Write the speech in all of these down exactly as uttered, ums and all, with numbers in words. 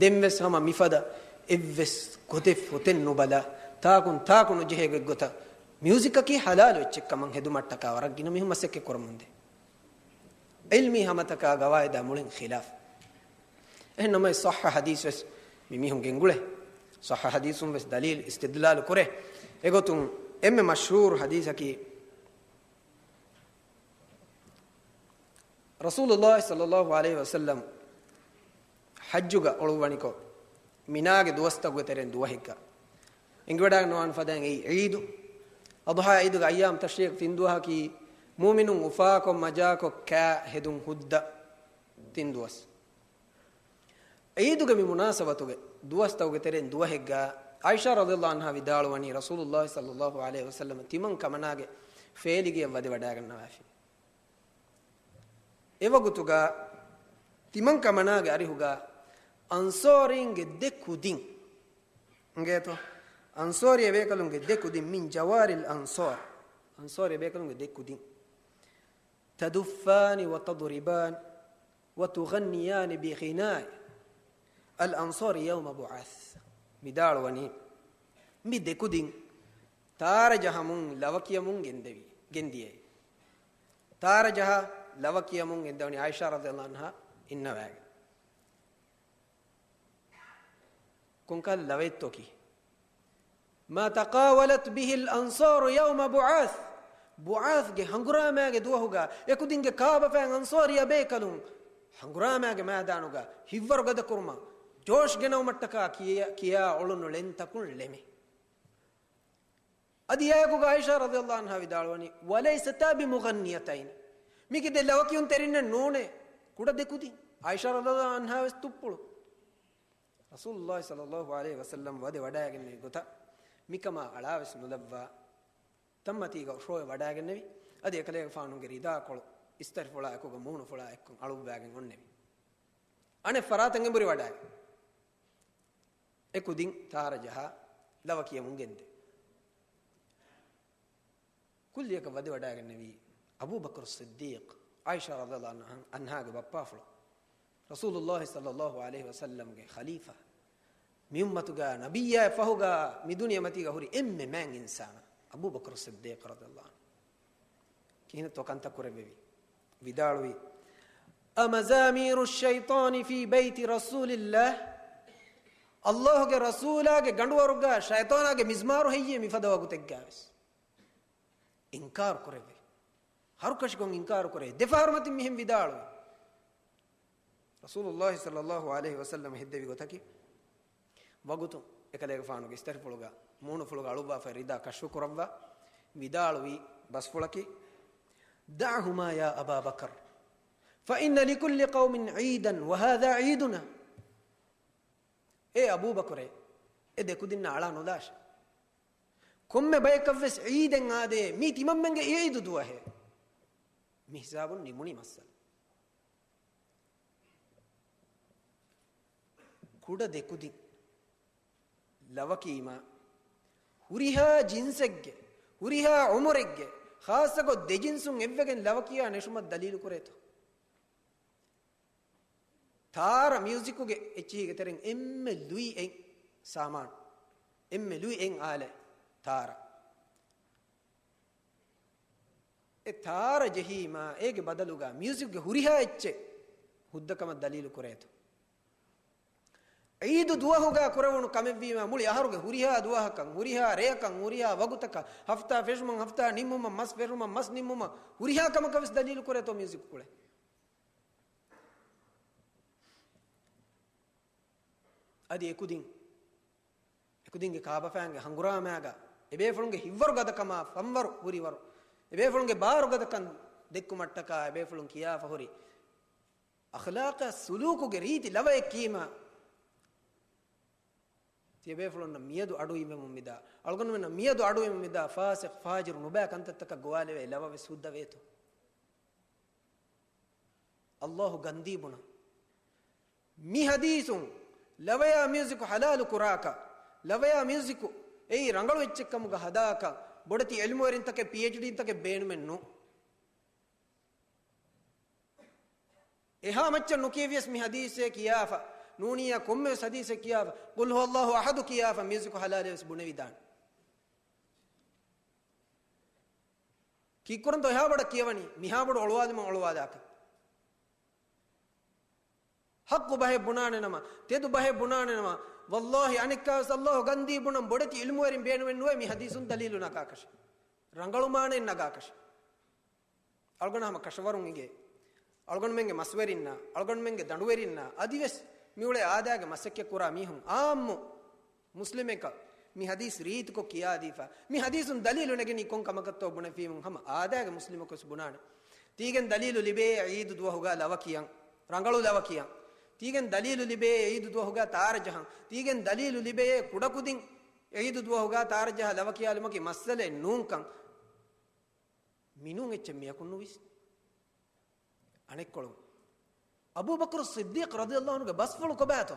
ދެންވެސް ހަމަ މިފަދަ އެއްވެސް ގޮތެއް ފޮތެއް ނުބަލާ، ތާކުން ތާކު ނުޖެހޭ ގޮތްގޮތަށް މިއުޒިކަކީ ޙަލާލު އެއްޗެއްކަމަށް ހެދުމަށްޓަކާ ވަރަށް ގިނަ މީހުން މަސައްކަތް ކުރަމުންދޭ. ޢިލްމީ ހަމަތަކާ ގަވާއިދާ މުޅިން ޚިލާފް. އެހެން ނަމަވެސް ޞައްޙަ ޙަދީޘް ވެސް މި މީހުން ގެންގުޅޭ. ޞައްޙަ ޙަދީޘުން ވެސް ދަލީލު އިސްތިދްލާލު ކުރޭ. އެގޮތުން އެންމެ މަޝްހޫރު ޙަދީޘަކީ، ރަސޫލުﷲ ޞައްލަﷲ ޢަލައިހި ވަސައްލަމް ޙައްޖުގަ އޮޅުއްވަނިކޮށް، މިނާގެ ދުވަސްތަކުގެ ތެރެއިން ދުވަހެއްގަ އެނގިވަޑައިގަންނަވާނެ ފަދައިން އެއީ ޢީދު. އަޟްޙާ ޢީދުގެ އައްޔާމް ތަޝްރީޤް ތިން ދުވަހަކީ، މުއުމިނުން އުފާކޮށް މަޖާކޮށް ކާ ހެދުން ހުއްދަ ތިން ދުވަސް. ޢީދުގެ މި މުނާސަބަތުގެ ދުވަސްތަކުގެ ތެރެއިން ދުވަހެއްގަ ޢާއިޝާ ރަޟިޔަﷲ ޢަންހާ ވިދާޅުވަނީ، ރަސޫލުﷲ ޞައްލަﷲ ޢަލައިހި ވަސައްލަމަ ތިމަން ކަމަނާގެ ފޭލިގެއަށް ވަދެ ވަޑައިގަންނަވާފި. އެވަގުތުގަ ތިމަން ކަމަނާގެ އަރިހުގަ އަންޞާރީންގެ ދެ ކުދިން އިނގޭތޯ؟ އަންޞާރީ އެބޭކަލުންގެ ދެ ކުދިން، من جوار الأنصار، އަންޞާރީ އެބޭކަލުންގެ ދެ ކުދިން، تدفان وتضربان وتغنيان بغناء الأنصار يوم بعاث. ވިދާޅުވަނީ، މި ދެ ކުދިން ތާރަ ޖަހަމުން ލަވަ ކިޔަމުން ގެންދެވީ، ގެންދިޔައީ. ތާރަ ޖަހާ ލަވަ ކިޔަމުން ގެންދަވަނީ ޢާއިޝާ ރަޟިޔަﷲ ޢަންހާ އިންނަވައިގެން. ކޮންކަހަލަ ލަވައެއްތޯ ކީ؟ ما تقاولت به الأنصار يوم بعاث. ބުޢާޘްގެ ހަނގުރާމައިގެ ދުވަހުގަ އެކުދިންގެ ކާބަފައިން އަންޞާރީ އަބޭކަލުން ހަނގުރާމައިގެ މައިދާނުގަ ހިތްވަރު ގަދަކުރުމަށް، ޖޯޝް ގެނައުމަށްޓަކާ ކިޔާ، ކިޔާ އުޅުނު ޅެންތަކުން ޅެމެ. އަދި އެއާއެކުގަ ޢާއިޝާ ރަޟިޔަﷲ ޢަންހާ ވިދާޅުވަނީ، وليستا بمغنيتين، މީކީ ދެ ލަވަކިޔުންތެރިންނެއް ނޫނޭ، ކުޑަ ދެ ކުދިން. ޢާއިޝާ ރަޟިޔަﷲ ޢަންހާ ވެސް ތުއްޕުޅު. ރަސޫލުﷲ ޞައްލަﷲ ޢަލައިހި ވަސައްލަމް ވަދެ ވަޑައިގެންނެވި ގޮތަށް މިކަމާ އަޅާވެސް ނުލައްވާ، ތަންމަތީގަ އޮށޯވެ ވަޑައިގެންނެވި. އަދި އެކަލޭގެފާނުގެ ރިދާކޮޅު އިސްތަށިފުޅާ އެކުގަ މޫނުފުޅާ އެއްކޮށް އަޅުއްވައިގެން އޮންނެވި. އަނެއް ފަރާތަށް އެނބުރި ވަޑައިގެން އެ ކުދިން ތާރަ ޖަހާ ލަވަ ކިޔަމުން ގެންދެވި. ކުއްލިއަކަށް ވަދެ ވަޑައިގެންނެވީ އަބޫބަކުރު ޞިއްދީޤް، ޢާއިޝާ ރަޟިޔަﷲ ޢަންހާގެ ބައްޕާފުޅު، ރަސޫލުﷲ ޞައްލަﷲ ޢަލައިހި ވަސައްލަމްގެ ޚަލީފާ، މި އުއްމަތުގަ ނަބިއްޔާ ފަހުގަ މި ދުނިޔެމަތީގަ ހުރި އެންމެ މާތް އިންސާނާ އަބޫބަކުރު ޞިއްދީޤް ރަޟިޔަﷲ ޢަންހު. ކިހިނެއްތޯ ކަންތައް ކުރެއްވެވީ؟ ވިދާޅުވީ، أمزامير الشيطان في بيت رسول الله؟ ﷲ ގެ ރަސޫލާގެ ގަނޑުވަރުގަ ޝައިޠާނާގެ މިޒްމާރު ހެއްޔޭ މިފަދަ ވަގުތެއްގަވެސް؟ އިންކާރު ކުރެއްވި. ހަރުކަށިކޮށް އިންކާރު ކުރޭ. ދެފަހަރު މަތިން މިހެން ވިދާޅުވި. ރަސޫލުﷲ ޞައްލަﷲ ޢަލައިހި ވަސައްލަމަ ހެއްދެވި ގޮތަކީ، ވަގުތު އެކަލޭގެފާނުގެ އިސްތަށިފުޅުގަ، މޫނުފުޅުގަ އަޅުއްވާފައި ރިދާ ކަޝްފު ކުރައްވާ، ވިދާޅުވި ބަސްފުޅަކީ، دعهما يا أبا بكر، فإن لكل قوم عيدا وهذا عيدنا. އޭ އަބޫބަކުރޭ، އެ ދެ ކުދިންނާ އަޅާ ނުލާށޭ. ކޮންމެ ބަޔަކަށްވެސް ޢީދެއް އާދޭ، މީ ތިމަންމެންގެ ޢީދު ދުވަހޭ. މި ހިސާބުން ނިމުނީ މައްސަލަ. ކުޑަ ދެ ކުދިން ލަވަކީމާ، ހުރިހާ ޖިންސެއްގެ، ހުރިހާ ޢުމުރެއްގެ، ޚާއްޞަކޮށް ދެ ޖިންސުން އެއްވެގެން ލަވަކިޔާ ނެށުމަށް ދަލީލު ކުރޭތޯ؟ ތާރަ މިއުޒިކުގެ އެއްޗިހީގެ ތެރެއިން އެންމެ ލުއި އެއް ސާމާނު، އެންމެ ލުއި އެއް އާލަތް ތާރަ. އެ ތާރަ ޖެހީމާ، އޭގެ ބަދަލުގަ މިއުޒިކްގެ ހުރިހާ އެއްޗެއް ހުއްދަކަމަށް ދަލީލު ކުރޭތޯ؟ ޢީދު ދުވަހުގަ ކުރެވުނު ކަމެއްވީމާ، މުޅި އަހަރުގެ ހުރިހާ ދުވަހަކަށް، ހުރިހާ ރެޔަކަށް، ހުރިހާ ވަގުތަކަށް، ހަފްތާ ފެށުމަށް، ހަފްތާ ނިންމުމަށް، މަސް ފެށުމަށް، މަސް ނިންމުމަށް، ހުރިހާ ކަމަކަށް ވެސް ދަލީލު ކުރޭތޯ މިއުޒިކް ކުޅެ؟ އަދި އެކުދިން، އެކުދިންގެ ކާބަފައިންގެ ހަނގުރާމައިގަ އެބޭފުޅުންގެ ހިތްވަރު ގަދަކަމާ ފަންވަރު ހުރިވަރު، އެބޭފުޅުންގެ ބާރު ގަދަކަން ދެއްކުމަށްޓަކާ އެބޭފުޅުން ކިޔާފަ ހުރި އަޚްލާޤާ ސުލޫކުގެ ރީތި ލަވައެއްކީމާ، ތިޔަބޭފުޅުންނަށް މިއަދު އަޑުއިވެމުން މިދާ، އަޅުގަނޑުމެންނަށް މިއަދު އަޑުއިވެމުން މިދާ ފާސިޤް ފާޖިރު ނުބައި ކަންތައްތަކަށް ގޮވާލެވޭ ލަވަ ވެސް ހުއްދަ ވޭތޯ؟ އައްލާހު ގަންދީ ބުނަން. މި ޙަދީޘުން ލަވަޔާ މިއުޒިކު ޙަލާލު ކުރާކަށް، ލަވަޔާ މިއުޒިކު އެއީ ރަނގަޅު އެއްޗެއްކަމުގަ ހަދާކަށް ބޮޑެތި ޢިލްމުވެރިންތަކެއް، ޕީއެޗްޑީންތަކެއް ބޭނުމެއް ނޫން. އެހާ މައްޗަށް ނުކިޔެވިޔަސް މި ޙަދީޘޭ ކިޔާފަ، ނޫނިއްޔާ ކޮންމެވެސް ހަދީސެއް ކިޔާފަ، ޤުލް ހުވައްލާހު އަޙަދު ކިޔާފަ މިއުޒިކު ހަލާލޭ ވެސް ބުނެވިދާނެ. ކީއްކުރަންތޯ އެހާ ބޮޑަށް ކިޔަވަނީ؟ މިހާ ބޮޑު އޮޅުވާލުމަށް އޮޅުވާލާކަށް. ޙައްޤު ބަހެއް ބުނާނެ ނަމަ، ތެދު ބަހެއް ބުނާނެ ނަމަ، ވައްލާހި އަނެއްކާވެސް އައްލާހު ގަންދީ ބުނަން ބޮޑެތި ޢިލްމުވެރިން ބޭނުމެއް ނުވޭ މި ހަދީސުން ދަލީލު ނަގާކަށެއް. ރަނގަޅު މާނައެއް ނަގާކަށެއް. އަޅުގަނޑަށް ހަމަ ކަށަވަރުން އިނގޭ. އަޅުގަނޑުމެންގެ މަސްވެރިންނާ، އަޅުގަނޑުމެންގެ ދަނޑުވެރިންނާ، އަދިވެސް މިއުޅޭ އާދައިގެ މަސައްކަތް ކުރާ މީހުން އާއްމު މުސްލިމެކަށް މި ހަދީސް ރީތިކޮށް ކިޔާދީފަ، މި ހަދީސުން ދަލީލު ނެގެނީ ކޮން ކަމަކަށްތޯ ބުނެފީމުން ހަމަ އާދައިގެ މުސްލިމަކުވެސް ބުނާނެ. ތީގެން ދަލީލު ލިބޭ ޢީދު ދުވަހުގަ ލަވަ ކިޔަން، ރަނގަޅު ލަވަ ކިޔަން. ތީގެން ދަލީލު ލިބޭ ޢީދު ދުވަހުގަ ތާރަ ޖަހަން. ތީގެން ދަލީލު ލިބޭ ކުޑަކުދިން ޢީދު ދުވަހުގަ ތާރަ ޖަހާ ލަވަ ކިޔާލުމަކީ މައްސަލައެއް ނޫންކަން. މިނޫން އެއްޗެއް މިޔަކުން ނުވިސްނޭ. އަނެއްކޮޅުން، އަބޫބަކުރު ޞިއްދީޤް ރަޟިޔަﷲ ޢަންހުގެ ބަސްފުޅު ކޮބާތޯ؟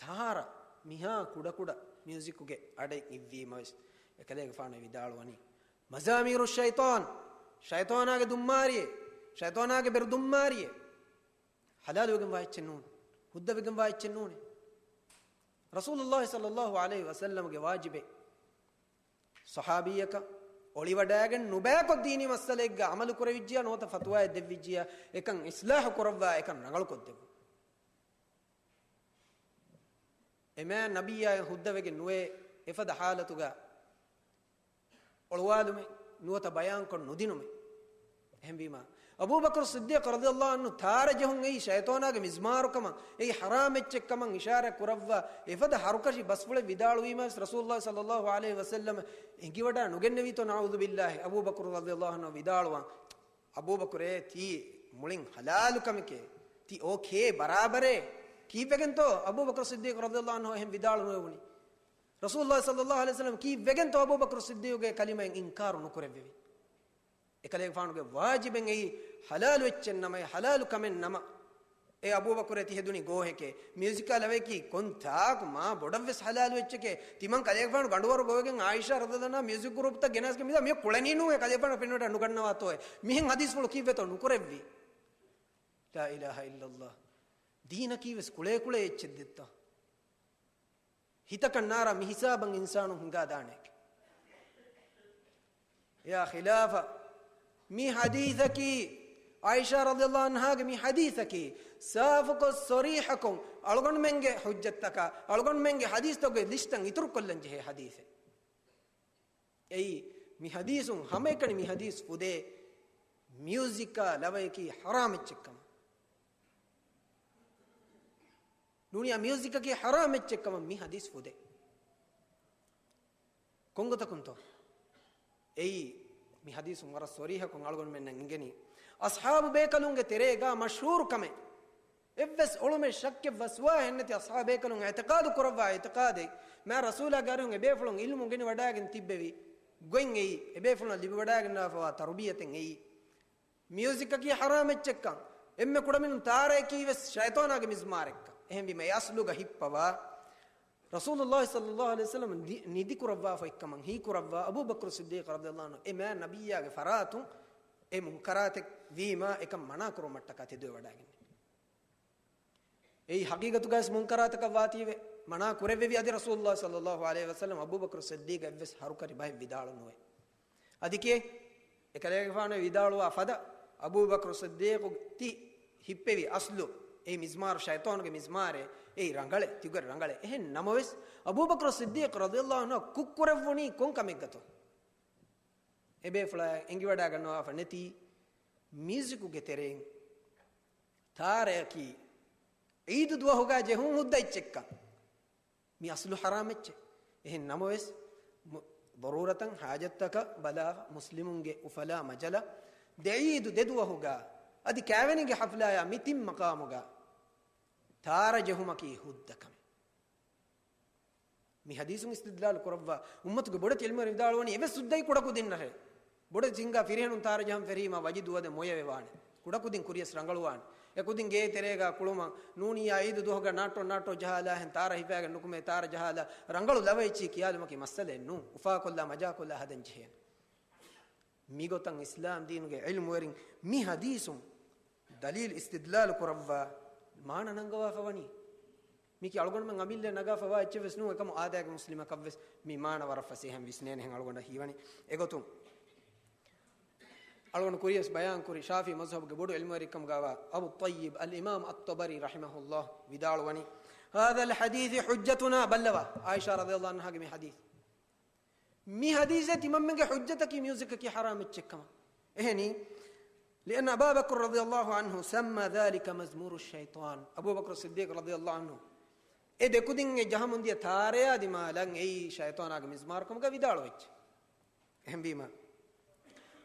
ތާރަ މިހާ ކުޑަކުޑަ މިއުޒިކުގެ އަޑެއް އިއްވީމަވެސް، އެކަލޭގެފާނު ވިދާޅުވަނީ، މަޒާމީރު ޝައިޠާން، ޝައިޠާނާގެ ދުންމާރިއެއް، ޝައިޠާނާގެ ބެރު ދުންމާރިއެއް. ޙަލާލުވެގެންވާ އެއްޗެއް ނޫނޭ. ހުއްދަވެގެންވާ އެއްޗެއް ނޫނޭ. ރަސޫލުﷲ ޞައްލަﷲ ޢަލައިހި ވަސައްލަމަގެ ވާޖިބެއް. ޞަޙާބީއަކަށް އޮޅިވަޑައިގެން ނުބައިކޮށް ދީނީ މައްސަލައެއްގަ ޢަމަލު ކުރެވިއްޖިޔާ ނުވަތަ ފަތުވާއެއް ދެއްވިއްޖިޔާ އެކަން އިޞްލާޙު ކުރައްވާ އެކަން ރަނގަޅުކޮށްދެއްވުން. އެމާ ނަބިއްޔާ ހުއްދަވެގެން ނުވޭ އެފަދަ ޙާލަތުގަ އޮޅުވާލުމެއް ނުވަތަ ބަޔާންކޮށް ނުދިނުމެއް. އެހެންވީމާ، އަބޫބަކުރު ޞިއްދީޤް ރަޟިޔަﷲ ޢަންހު ތާރަ ޖެހުން އެއީ ޝައިޠާނާގެ މިޒްމާރުކަމަށް، އެއީ ޙަރާމް އެއްޗެއްކަމަށް އިޝާރާތް ކުރައްވާ އެފަދަ ހަރުކަށި ބަސްފުޅެއް ވިދާޅުވީމާވެސް ރަސޫލުﷲ ޞައްލަﷲ ޢަލައިހި ވަސައްލަމަ އެނގިވަޑާ ނުގެންނެވީތޯ؟ ނަޢޫޛު ބިއްލާހި. އަބޫބަކުރު ރަޟިޔަﷲ ޢަންހު ވިދާޅުވާން، އަބޫބަކުރޭ، ތީ މުޅިން ޙަލާލު ކަމެކޭ. ތީ އޯކޭ، ބަރާބަރޭ. ކީއްވެގެންތޯ އަބޫބަކުރު ޞިއްދީޤް ރަޟިޔަﷲ ޢަންހު އެހެން ވިދާޅު ނުވެވުނީ؟ ރަސޫލުﷲ ޞައްލަﷲ ޢަލައިހި ވަސައްލަމަ ކީއްވެގެންތޯ އަބޫބަކުރު ޞިއްދީޤުގެ ކަލިމައިން އިންކާރު ނުކުރެއްވެވި؟ އެކަލޭގެފާނުގެ ވާޖިބެއް އެއީ، ޙަލާލު އެއްޗެއް ނަމަ، އެ ޙަލާލު ކަމެއް ނަމަ، އޭ އަބޫބަކުރޭ، ތި ހެދުނީ ގޯހެކޭ. މިއުޒިކާ ލަވަޔަކީ ކޮން ތާކު މާ ބޮޑަށްވެސް ޙަލާލު އެއްޗެކޭ. ތިމަން ކަލޭގެފާނު ގަނޑުވަރު ގޮވެގެން ޢާއިޝާ ރަޟިޔަﷲ ޢަންހާ މިއުޒިކް ގްރޫޕްތައް ގެނަސްގެން މިދާ މި ކުޅެނީ ނޫނޭ. ކަލޭގެފާނު ފެންނަވަޑާ ނުގަންނަވާތޯއޭ. މިހެން ޙަދީޘްފުޅު ކީއްވެތޯ ނުކުރެއްވީ؟ ލާ އިލާހަ އިއްލަﷲ. ދީނަކީވެސް ކުޅޭކުޅޭ އެއްޗެއް ދެއްތޯ؟ ހިތަކަށް ނާރާ މި ހިސާބަށް އިންސާނުން ހިނގާދާނެ. އެއާ ޚިލާފަށް މި ޙަދީޘަކީ، ޢާއިޝާ ރަޟިޔަﷲ ޢަންހާގެ މި ޙަދީޘަކީ، ސާފުކޮށް، ޞަރީޙަކޮށް، އަޅުގަނޑުމެންގެ ޙުއްޖަތްތަކާ، އަޅުގަނޑުމެންގެ ޙަދީޘްތަކުގެ ލިސްޓަށް އިތުރުކޮށްލަން ޖެހޭ ޙަދީޘެއް. އެއީ، މި ޙަދީޘުން ހަމައެކަނި މި ޙަދީޘް ފުދޭ، މިއުޒިކާ ލަވަޔަކީ ޙަރާމް އެއްޗެއްކަމަށް. ނޫނިއްޔާ މިއުޒިކަކީ ޙަރާމް އެއްޗެއްކަމަށް މި ޙަދީޘް ފުދޭ. ކޮންގޮތަކުންތޯ؟ އެއީ، މި ޙަދީޘުން ވަރަށް ޞަރީޙަކޮށް އަޅުގަނޑުމެންނަށް އެނގެނީ، އަޞްޙާބު ބޭކަލުންގެ ތެރޭގާ މަޝްހޫރު ކަމެއް، އެއްވެސް އޮޅުމެއް ޝައްކެއް ވަސްވާހެއް ނެތި އަޞްޙާބު ބޭކަލުން އިޢުތިޤާދު ކުރައްވާ އިޢުތިޤާދެއް، މާ ރަސޫލާގެ އަރިހުން އެބޭފުޅުން ޢިލްމު ގެނެވަޑައިގެން ތިއްބެވި ގޮތް އެއީ، އެބޭފުޅުން ލިބިވަޑައިގަންނަވާފަވާ ތަރުބިޔަތެއް އެއީ. މިއުޒިކަކީ ޙަރާމް އެއްޗެއްކަން، އެންމެ ކުޑަމިނުން ތާރައަކީވެސް ޝައިޠާނާގެ މިޒްމާރެއްކަން. އެހެންވީމަ އެ އަޞްލުގަ ހިއްޕަވާ، ރަސޫލުﷲ ޞައްލަﷲ ޢަލައިހި ވަސައްލަމަ ނި-، ނިދިކުރައްވާފައިކަމަށް ހީކުރައްވާ އަބޫބަކުރު ޞިއްދީޤް ރަޟިޔަﷲ ޢަންހު އެ މާ ނަބިއްޔާގެ ފަރާތުން އެ މުންކަރާތެއް ވީމާ އެކަން މަނާ ކުރުމަށްޓަކާ ތެދުވެވަޑައިގެންނެވި. އެއީ ޙަޤީޤަތުގައިވެސް މުންކަރާތަކަށް ވާތީވެ މަނާ ކުރެއްވެވި. އަދި ރަސޫލުﷲ ޞައްލަﷲ ޢަލައިހި ވަސައްލަމަ އަބޫބަކުރު ޞިއްދީޤަށް އެއްވެސް ހަރުކަށި ބަހެއް ވިދާޅު ނުވޭ. އަދި ކޭ؟ އެކަލޭގެފާނު ވިދާޅުވާ ފަދަ އަބޫބަކުރު ޞިއްދީޤު ތި ހިއްޕެވި އަޞްލު، އެއީ މިޒްމާރު، ޝައިޠާނުގެ މިޒްމާރޭ، އެއީ ރަނގަޅޭ، ތިގޮތް ރަނގަޅޭ. އެހެން ނަމަވެސް، އަބޫބަކުރު ޞިއްދީޤު ރަޟިޔަﷲ ޢަންހު ކުށްކުރެއްވުނީ ކޮން ކަމެއްގަތޯ؟ އެބޭފުޅާ އެނގިވަޑައިގަންނަވާފަ ނެތީ މިއުޒިކުގެ ތެރެއިން ތާރައަކީ ޢީދު ދުވަހުގަ ޖެހުން ހުއްދަ އެއްޗެއްކަން. މި އަޞްލު ޙަރާމް އެއްޗެއް. އެހެން ނަމަވެސް، މު-، ޟަރޫރަތަށް ޙާޖަތްތަކަށް ބަލާފަ، މުސްލިމުންގެ އުފަލާ މަޖަލަށް ދެ ޢީދު ދެ ދުވަހުގަ އަދި ކާވެނީގެ ޙަފްލާޔާ މި ތިން މަޤާމުގަ ތާރަ ޖެހުމަކީ ހުއްދަ ކަމެއް. މި ޙަދީޘުން އިސްތިދްލާލު ކުރައްވާ އުއްމަތުގެ ބޮޑެތި ޢިލްމުވެރިން ވިދާޅުވަނީ އެވެސް ހުއްދައީ ކުޑަކުދިންނަށޭ. ބޮޑެތި ހިނގާ ފިރިހެނުން ތާރަ ޖަހަން ފެށީމާ ވަޖިދު ވަދެ މޮޔަވެވާނެ. ކުޑަކުދިން ކުރިޔަސް ރަނގަޅުވާނެ. އެކުދިން ގޭ ތެރޭގަ ކުޅުމަށް ނޫނިއްޔާ ޢީދު ދުވަހުގަ ނާއްޓޯ ނާއްޓޯ ޖަހާލާހެން ތާރަ ހިފާގެން ނުކުމޭ ތާރަ ޖަހާލާ ރަނގަޅު ލަވައެއްޗީ ކިޔާލުމަކީ މައްސަލައެއް ނޫން. އުފާކޮށްލާ މަޖާކޮށްލާ ހަދަން ޖެހޭނެ. މިގޮތަށް އިސްލާމް ދީނުގެ ޢިލްމުވެރިން މި ޙަދީޘުން ދަލީލް އިސްތިދްލާލު ކުރައްވާ މާނަ ނަންގަވާފަ ވަނީ. މީކީ އަޅުގަނޑުމެން އަމިއްލައަށް ނަގާފަވާ އެއްޗެއް ވެސް ނޫން. އެކަމު އާދައިގެ މުސްލިމަކަށް ވެސް މި މާނަ ވަރަށް ފަސޭހައިން ވިސްނޭނެހެން އަޅުގަނޑަށް ހީވަނީ. އެގޮތުން އަޅުގަނޑު ކުރިޔަސް ބަޔާން ކުރި ޝާފިޢީ މަޒްހަބުގެ ބޮޑު ޢިލްމުވެރިކަމުގައިވާ އަބު ޠައްޔިބް އަލް އިމާމް އައްޠަބަރީ ރަޙިމަހުﷲ ވިދާޅުވަނީ، هذا الحديث حجتنا، ބައްލަވާ، ޢާއިޝާ ރަޟިޔަﷲ ޢަންހާގެ މި ޙަދީޘް. މި ޙަދީޘޭ ތިމަންމެންގެ ޙުއްޖަތަކީ މިއުޒިކަކީ ޙަރާމް އެއްޗެއްކަމަށް. އެހެނީ، لأن أبا بكر رضي الله عنه سمى ذلك مزمور الشيطان. އަބޫބަކުރު ޞިއްދީޤް ރަޟިޔަﷲ ޢަންހު އެ ދެކުދިން އެ ޖަހަމުން ދިޔަ ތާރަޔާ ދިމާލަށް އެއީ ޝައިޠާނާގެ މިޒްމާރުކަމުގަ ވިދާޅުވެއްޖެ. އެހެންވީމަ،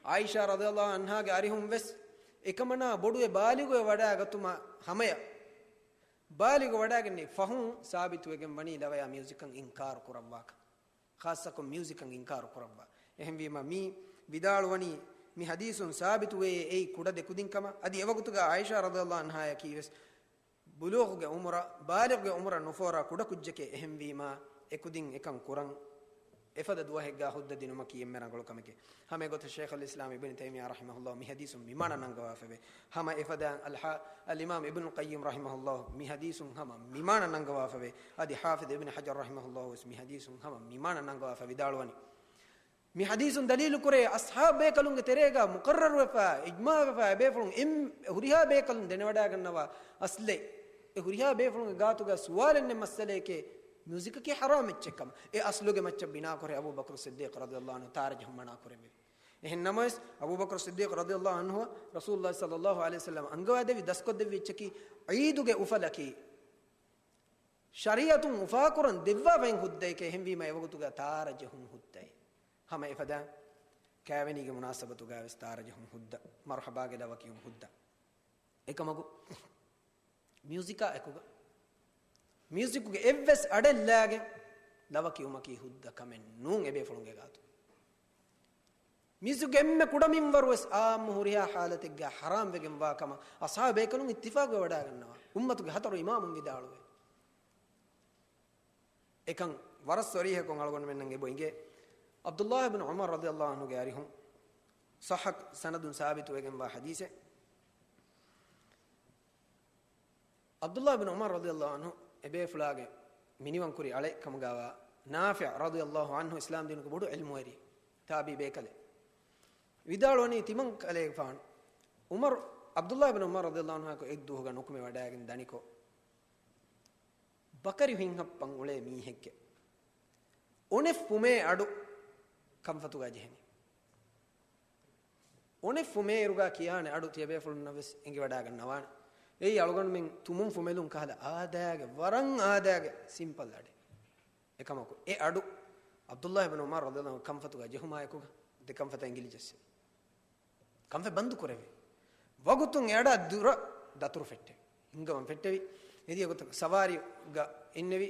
ޢާއިޝާ ރަޟިޔަﷲ ޢަންހާގެ އަރިހުން ވެސް އެކަމަނާ ބޮޑުވެ ބާލިޣުވެ ވަޑައިގަތުމަށް ހަމަޔަށް، ބާލިޣު ވަޑައިގެންނެވި ފަހުން ސާބިތުވެގެން ވަނީ ލަވަޔާ މިއުޒިކަށް އިންކާރު ކުރައްވާކަށް. ޚާއްޞަކޮށް މިއުޒިކަށް އިންކާރު ކުރައްވާ. އެހެންވީމަ، މި ވިދާޅުވަނީ މި ޙަދީޘުން ސާބިތުވޭ އެއީ ކުޑަ ދެކުދިންކަމަށް. އަދި އެވަގުތުގަ ޢާއިޝާ ރަޟިޔަﷲ ޢަންހާއަކީ ވެސް ބުލޫޣުގެ ޢުމުރަށް، ބާލިޣުގެ ޢުމުރަށް ނުފޯރާ ކުޑަ ކުއްޖެކޭ. އެހެންވީމާ، އެކުދިން އެކަން ކުރަން އެފަދަ ދުވަހެއްގާ ހުއްދަ ދިނުމަކީ އެންމެ ރަނގަޅު ކަމެކޭ. ހަމަ އެގޮތަށް ޝައިޚުލް އިސްލާމް އިބްނު ތައިމިއްޔާ ރަޙިމަހުﷲ މި ޙަދީޘުން މި މާނަ ނަންގަވާފަވޭ. ހަމަ އެފަދައިން އަލްޙާ-، އަލްއިމާމް އިބްނު ޤައްޔިމް ރަޙިމަހުﷲ މި ޙަދީޘުން ހަމަ މި މާނަ ނަންގަވާފަވޭ. އަދި ޙާފިޡް އިބްނު ޙަޖަރް ރަޙިމަހުﷲ ވެސް މި ޙަދީޘުން ހަމަ މި މާނަ ނަންގަވާފަ ވިދާޅުވަނީ. މި ޙަދީޘުން ދަލީލު ކުރޭ، އަޞްޙާބު ބޭކަލުންގެ ތެރޭގަ މުޤައްރަރުވެފަ، އިޖްމާޢުވެފަ، އެބޭފުޅުން އެން-، ހުރިހާ ބޭކަލުން ދެނެވަޑައިގަންނަވާ އަޞްލެއް. އެ ހުރިހާ ބޭފުޅުންގެ ގާތުގަ ސުވާލެއް ނެތް މައްސަލައެކޭ، މިއުޒިކަކީ ޙަރާމް އެއްޗެއްކަމަށް. އެ އަޞްލުގެ މައްޗަށް ބިނާކުރެ އަބޫބަކުރު ޞިއްދީޤް ރަޟިޔަﷲ ޢަންހު ތާރަ ޖެހުން މަނާ ކުރެއްވި. އެހެން ނަމަވެސް، އަބޫބަކުރު ޞިއްދީޤް ރަޟިޔަﷲ ޢަންހު ރަސޫލުﷲ ޞައްލަﷲ ޢަލައިހި ވަސައްލަމަ އަންގަވާދެއްވި، ދަސްކޮށްދެއްވި އެއްޗަކީ، ޢީދުގެ އުފަލަކީ، ޝަރީޢަތުން އުފާކުރަން ދެއްވާފައި ހުއްދައެކޭ. އެހެންވީމަ، އެވަގުތުގަ ތާރަ ޖެހުން ހުއްދައެއް. ހަމަ އެފަދަ ކާވެނީގެ މުނާސަބަތުގަ ވެސް ތާރަ ޖެހުން ހުއްދަ، މަރްޙަބާގެ ލަވަ ކިޔުން ހުއްދަ. އެކަމަކު، މިއުޒިކާ އެކުގަ، މިއުޒިކުގެ އެއްވެސް އަޑެއް ލާގެން ލަވަ ކިޔުމަކީ ހުއްދަ ކަމެއް ނޫން އެބޭފުޅުންގެ ގާތު. މިއުޒިކުގެ އެންމެ ކުޑަ މިންވަރު ވެސް ޢާއްމު ހުރިހާ ޙާލަތެއްގަ ޙަރާމް ވެގެން ވާ ކަމަށް އަޞްޙާބު ބޭކަލުން އިއްތިފާޤުވެ ވަޑައިގަންނަވާ. އުއްމަތުގެ ހަތަރު އިމާމުން ވިދާޅުވޭ. އެކަން ވަރަށް ޞަރީޙަކޮށް އަޅުގަނޑުމެންނަށް އެބަ އިނގޭ. ޢަބްދުﷲ ބިން ޢުމަރު ރަޟިޔަﷲ ޢަންހުގެ އަރިހުން ޞައްޙަ ސަނަދުން ސާބިތުވެގެންވާ ޙަދީޘެއް. ޢަބްދުﷲ ބިން ޢުމަރު ރަޟިޔަﷲ ޢަންހު އެބޭފުޅާގެ މިނިވަންކުރި އަޅެއް ކަމުގައިވާ ނާފިޢު ރަޟިޔަﷲ ޢަންހު އިސްލާމްދީނުގެ ބޮޑު ޢިލްމުވެރި ތާބިޢީ ބޭކަލެއް. ވިދާޅުވަނީ ތިމަން ކަލޭގެފާނު ޢުމަރު، ޢަބްދުﷲ ބިން ޢުމަރު ރަޟިޔަﷲ ޢަންހުއާއެކު އެއްދުވަހުގަ ނުކުމެ ވަޑައިގެން ދަނިކޮށް، ބަކަރި ހިންހައްޕަން އުޅޭ މީހެއްގެ އޮނެއް ފުމޭ އަޑު ކަންފަތުގަ ޖެހެނީ. އޮނެއް ފުމޭ އިރުގަ ކިޔާނެ އަޑު ތިޔަބޭފުޅުންނަށް ވެސް އެނގިވަޑައިގަންނަވާނެ. އެއީ އަޅުގަނޑުމެން ތުމުން ފުމެލުން ކަހަލަ އާދައިގެ، ވަރަށް އާދައިގެ ސިމްޕަލް އަޑެއް. އެކަމަކު، އެ އަޑު ޢަބްދުﷲ ބިން ޢުމަރު ރަޟިޔަﷲ ޢަންހު ކަންފަތުގަ ޖެހުމާއެކުގަ ދެ ކަންފަތަށް އިނގިލި ޖެއްސެވި. ކަންފަތް ބަންދު ކުރެވި. ވަގުތުން އެ އަޑާ ދުރަށް ދަތުރު ފެއްޓެވި. ހިންގަވަން ފެއްޓެވި. އެދިޔަ ގޮތަށް ސަވާރީގަ އިންނެވި.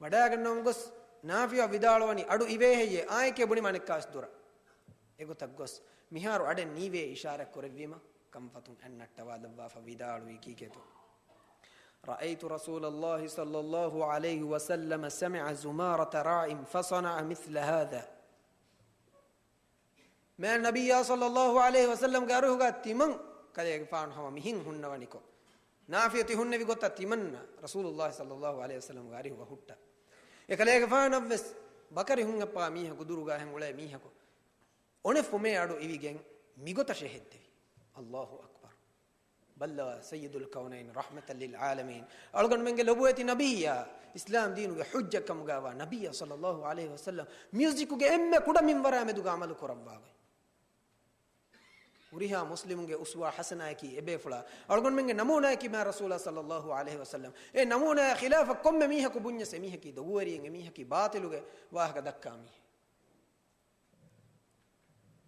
ވަޑައިގަންނަވަން ގޮސް، ނާފިޢު ވިދާޅުވަނީ، އަޑު އިވޭ ހެއްޔޭ؟ އާނއެކޭ ބުނީމަ އަނެއްކާވެސް ދުރަށް. އެގޮތަށް ގޮސް، މިހާރު އަޑެއް ނީވޭ އިޝާރާތް ކުރެއްވީމަ، ކަންފަތުން އަތްނައްޓަވާލައްވާފަ ވިދާޅުވީ ކީކޭތޯ؟ رأيت رسول الله صلى الله عليه وسلم سمع زمارة راع فصنع مثل هذا. މާތް ނަބިއްޔާ ޞައްލައްލާހު ޢަލައިހި ވަސައްލަމްގެ އަރިހުގަ ތިމަން ކަލޭގެފާނު ހަމަ މިހެން ހުންނަވަނިކޮށް، ނާފިޢު ތި ހުންނެވި ގޮތަށް ތިމަންނަށް ރަސޫލުއްލާހި ޞައްލައްލާހު ޢަލައިހި ވަސައްލަމްގެ އަރިހުގަ ހުއްޓަ. އެކަލޭގެފާނަށްވެސް ބަކަރި ހުންހައްޕާ މީހަކު ދުރުގަ ހެން އުޅޭ މީހަކު އޮނެ ފުމޭ އަޑު އިވިގެން މިގޮތަށް ޝެހެއްދެވި. އައްލާހު އަކްބަރު. ބައްލަވާ ސައްޔިދުލް ކައުނައިން ރަޙްމަތަށް ލިލް ޢާލަމީން. އަޅުގަނޑުމެންގެ ލޮބުވެތި ނަބިއްޔާ، އިސްލާމް ދީނުގެ ޙުއްޖަތް ކަމުގައިވާ ނަބިއްޔާ ޞައްލައްލާހު ޢަލައިހި ވަސައްލަމް، މިއުޒިކުގެ އެންމެ ކުޑަ މިންވަރާ މެދުގަ ޢަމަލު ކުރައްވާ ގޮތް. ހުރިހާ މުސްލިމުންގެ އުސްވާ ޙަސަނާއަކީ އެބޭފުޅާ. އަޅުގަނޑުމެންގެ ނަމޫނާއަކީ މާތް ރަސޫލާ ޞައްލައްލާހު ޢަލައިހި ވަސައްލަމް. އެ ނަމޫނާއާ ޚިލާފަށް ކޮންމެ މީހަކު ބުންޏަސް އެމީހަކީ ދޮގުވެރިއެއް، އެމީހަކީ ބާޠިލުގެ ވާހަކަ ދައްކާ މީހެއް.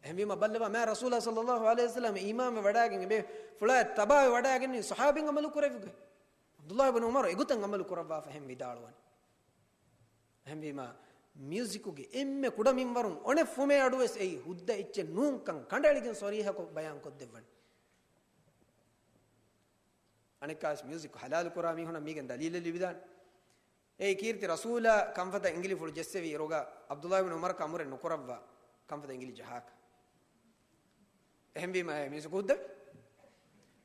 އެހެންވީމަ ބައްލަވާ، މާތް ރަސޫލާ ޞައްލައްލާހު ޢަލައިހި ވަސައްލަމް އީމާންވެ ވަޑައިގެން އެބޭފުޅާ ތަބާވެ ވަޑައިގެންނެވި ޞަޙާބީން ޢަމަލު ކުރެއްވި ގޮތް. ޢަބްދުﷲ ބިން ޢުމަރު އެގޮތަށް ޢަމަލު ކުރައްވާފަ ހެން ވިދާޅުވަނީ. އެހެންވީމަ، މިއުޒިކުގެ އެންމެ ކުޑަ މިންވަރުން އޮނެ ފުމޭ އަޑުވެސް އެއީ ހުއްދަ އެއްޗެއް ނޫންކަން ކަނޑައެޅިގެން ޞަރީޙަކޮށް ބަޔާންކޮށްދެއްވަނީ. އަނެއްކާވެސް މިއުޒިކު ޙަލާލު ކުރާ މީހުނަށް މީގެން ދަލީލެއް ލިބިދާނެ. އެއީ ކީރިތި ރަސޫލާ ކަންފަތަށް އިނގިލިފުޅު ޖެއްސެވި އިރުގަ ޢަބްދުﷲ ބިން ޢުމަރަކަށް އަމުރެއް ނުކުރައްވާ ކަންފަތަށް އިނގިލި ޖަހާކަށް. އެހެންވީމަ އެ މީސް ހުއްދަވި.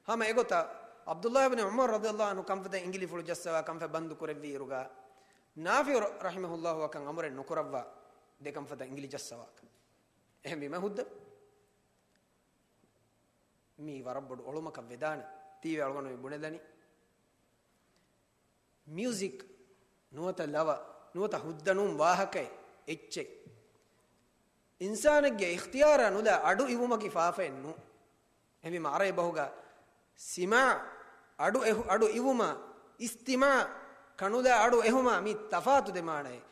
ހަމަ އެގޮތަށް ޢަބްދުﷲ ބިން ޢުމަރު ރަޟިޔަﷲ ޢަންހު ކަންފަތަށް އިނގިލިފުޅު ޖައްސަވާ ކަންފަތް ބަންދު ކުރެއްވިއިރުގަ، ނާފިޢު ރަޙިމަހުﷲ އަކަށް އަމުރެއް ނުކުރައްވާ ދެ ކަންފަތަށް އިނގިލި ޖައްސަވާކަށް. އެހެންވީމަ ހުއްދަ މީ ވަރަށް ބޮޑު އޮޅުމަކަށް ވެދާނެ. ތީވެ އަޅުގަނޑު މި ބުނެލަނީ. މިއުޒިކް ނުވަތަ ލަވަ، ނުވަތަ ހުއްދަ ނޫން ވާހަކައެއް އެއްޗެއް. އިންސާނެއްގެ އިޚްތިޔާރާ ނުލާ އަޑު އިވުމަކީ ފާފައެއް ނޫން. އެހެންވީމަ ޢަރަބި ބަހުގަ ސިމާ އަޑު އެހު-، އަޑު އިވުމާ، އިސްތިމާ ކަނުލާ އަޑު އެހުމާ މީ ތަފާތު ދެ މާނައެއް.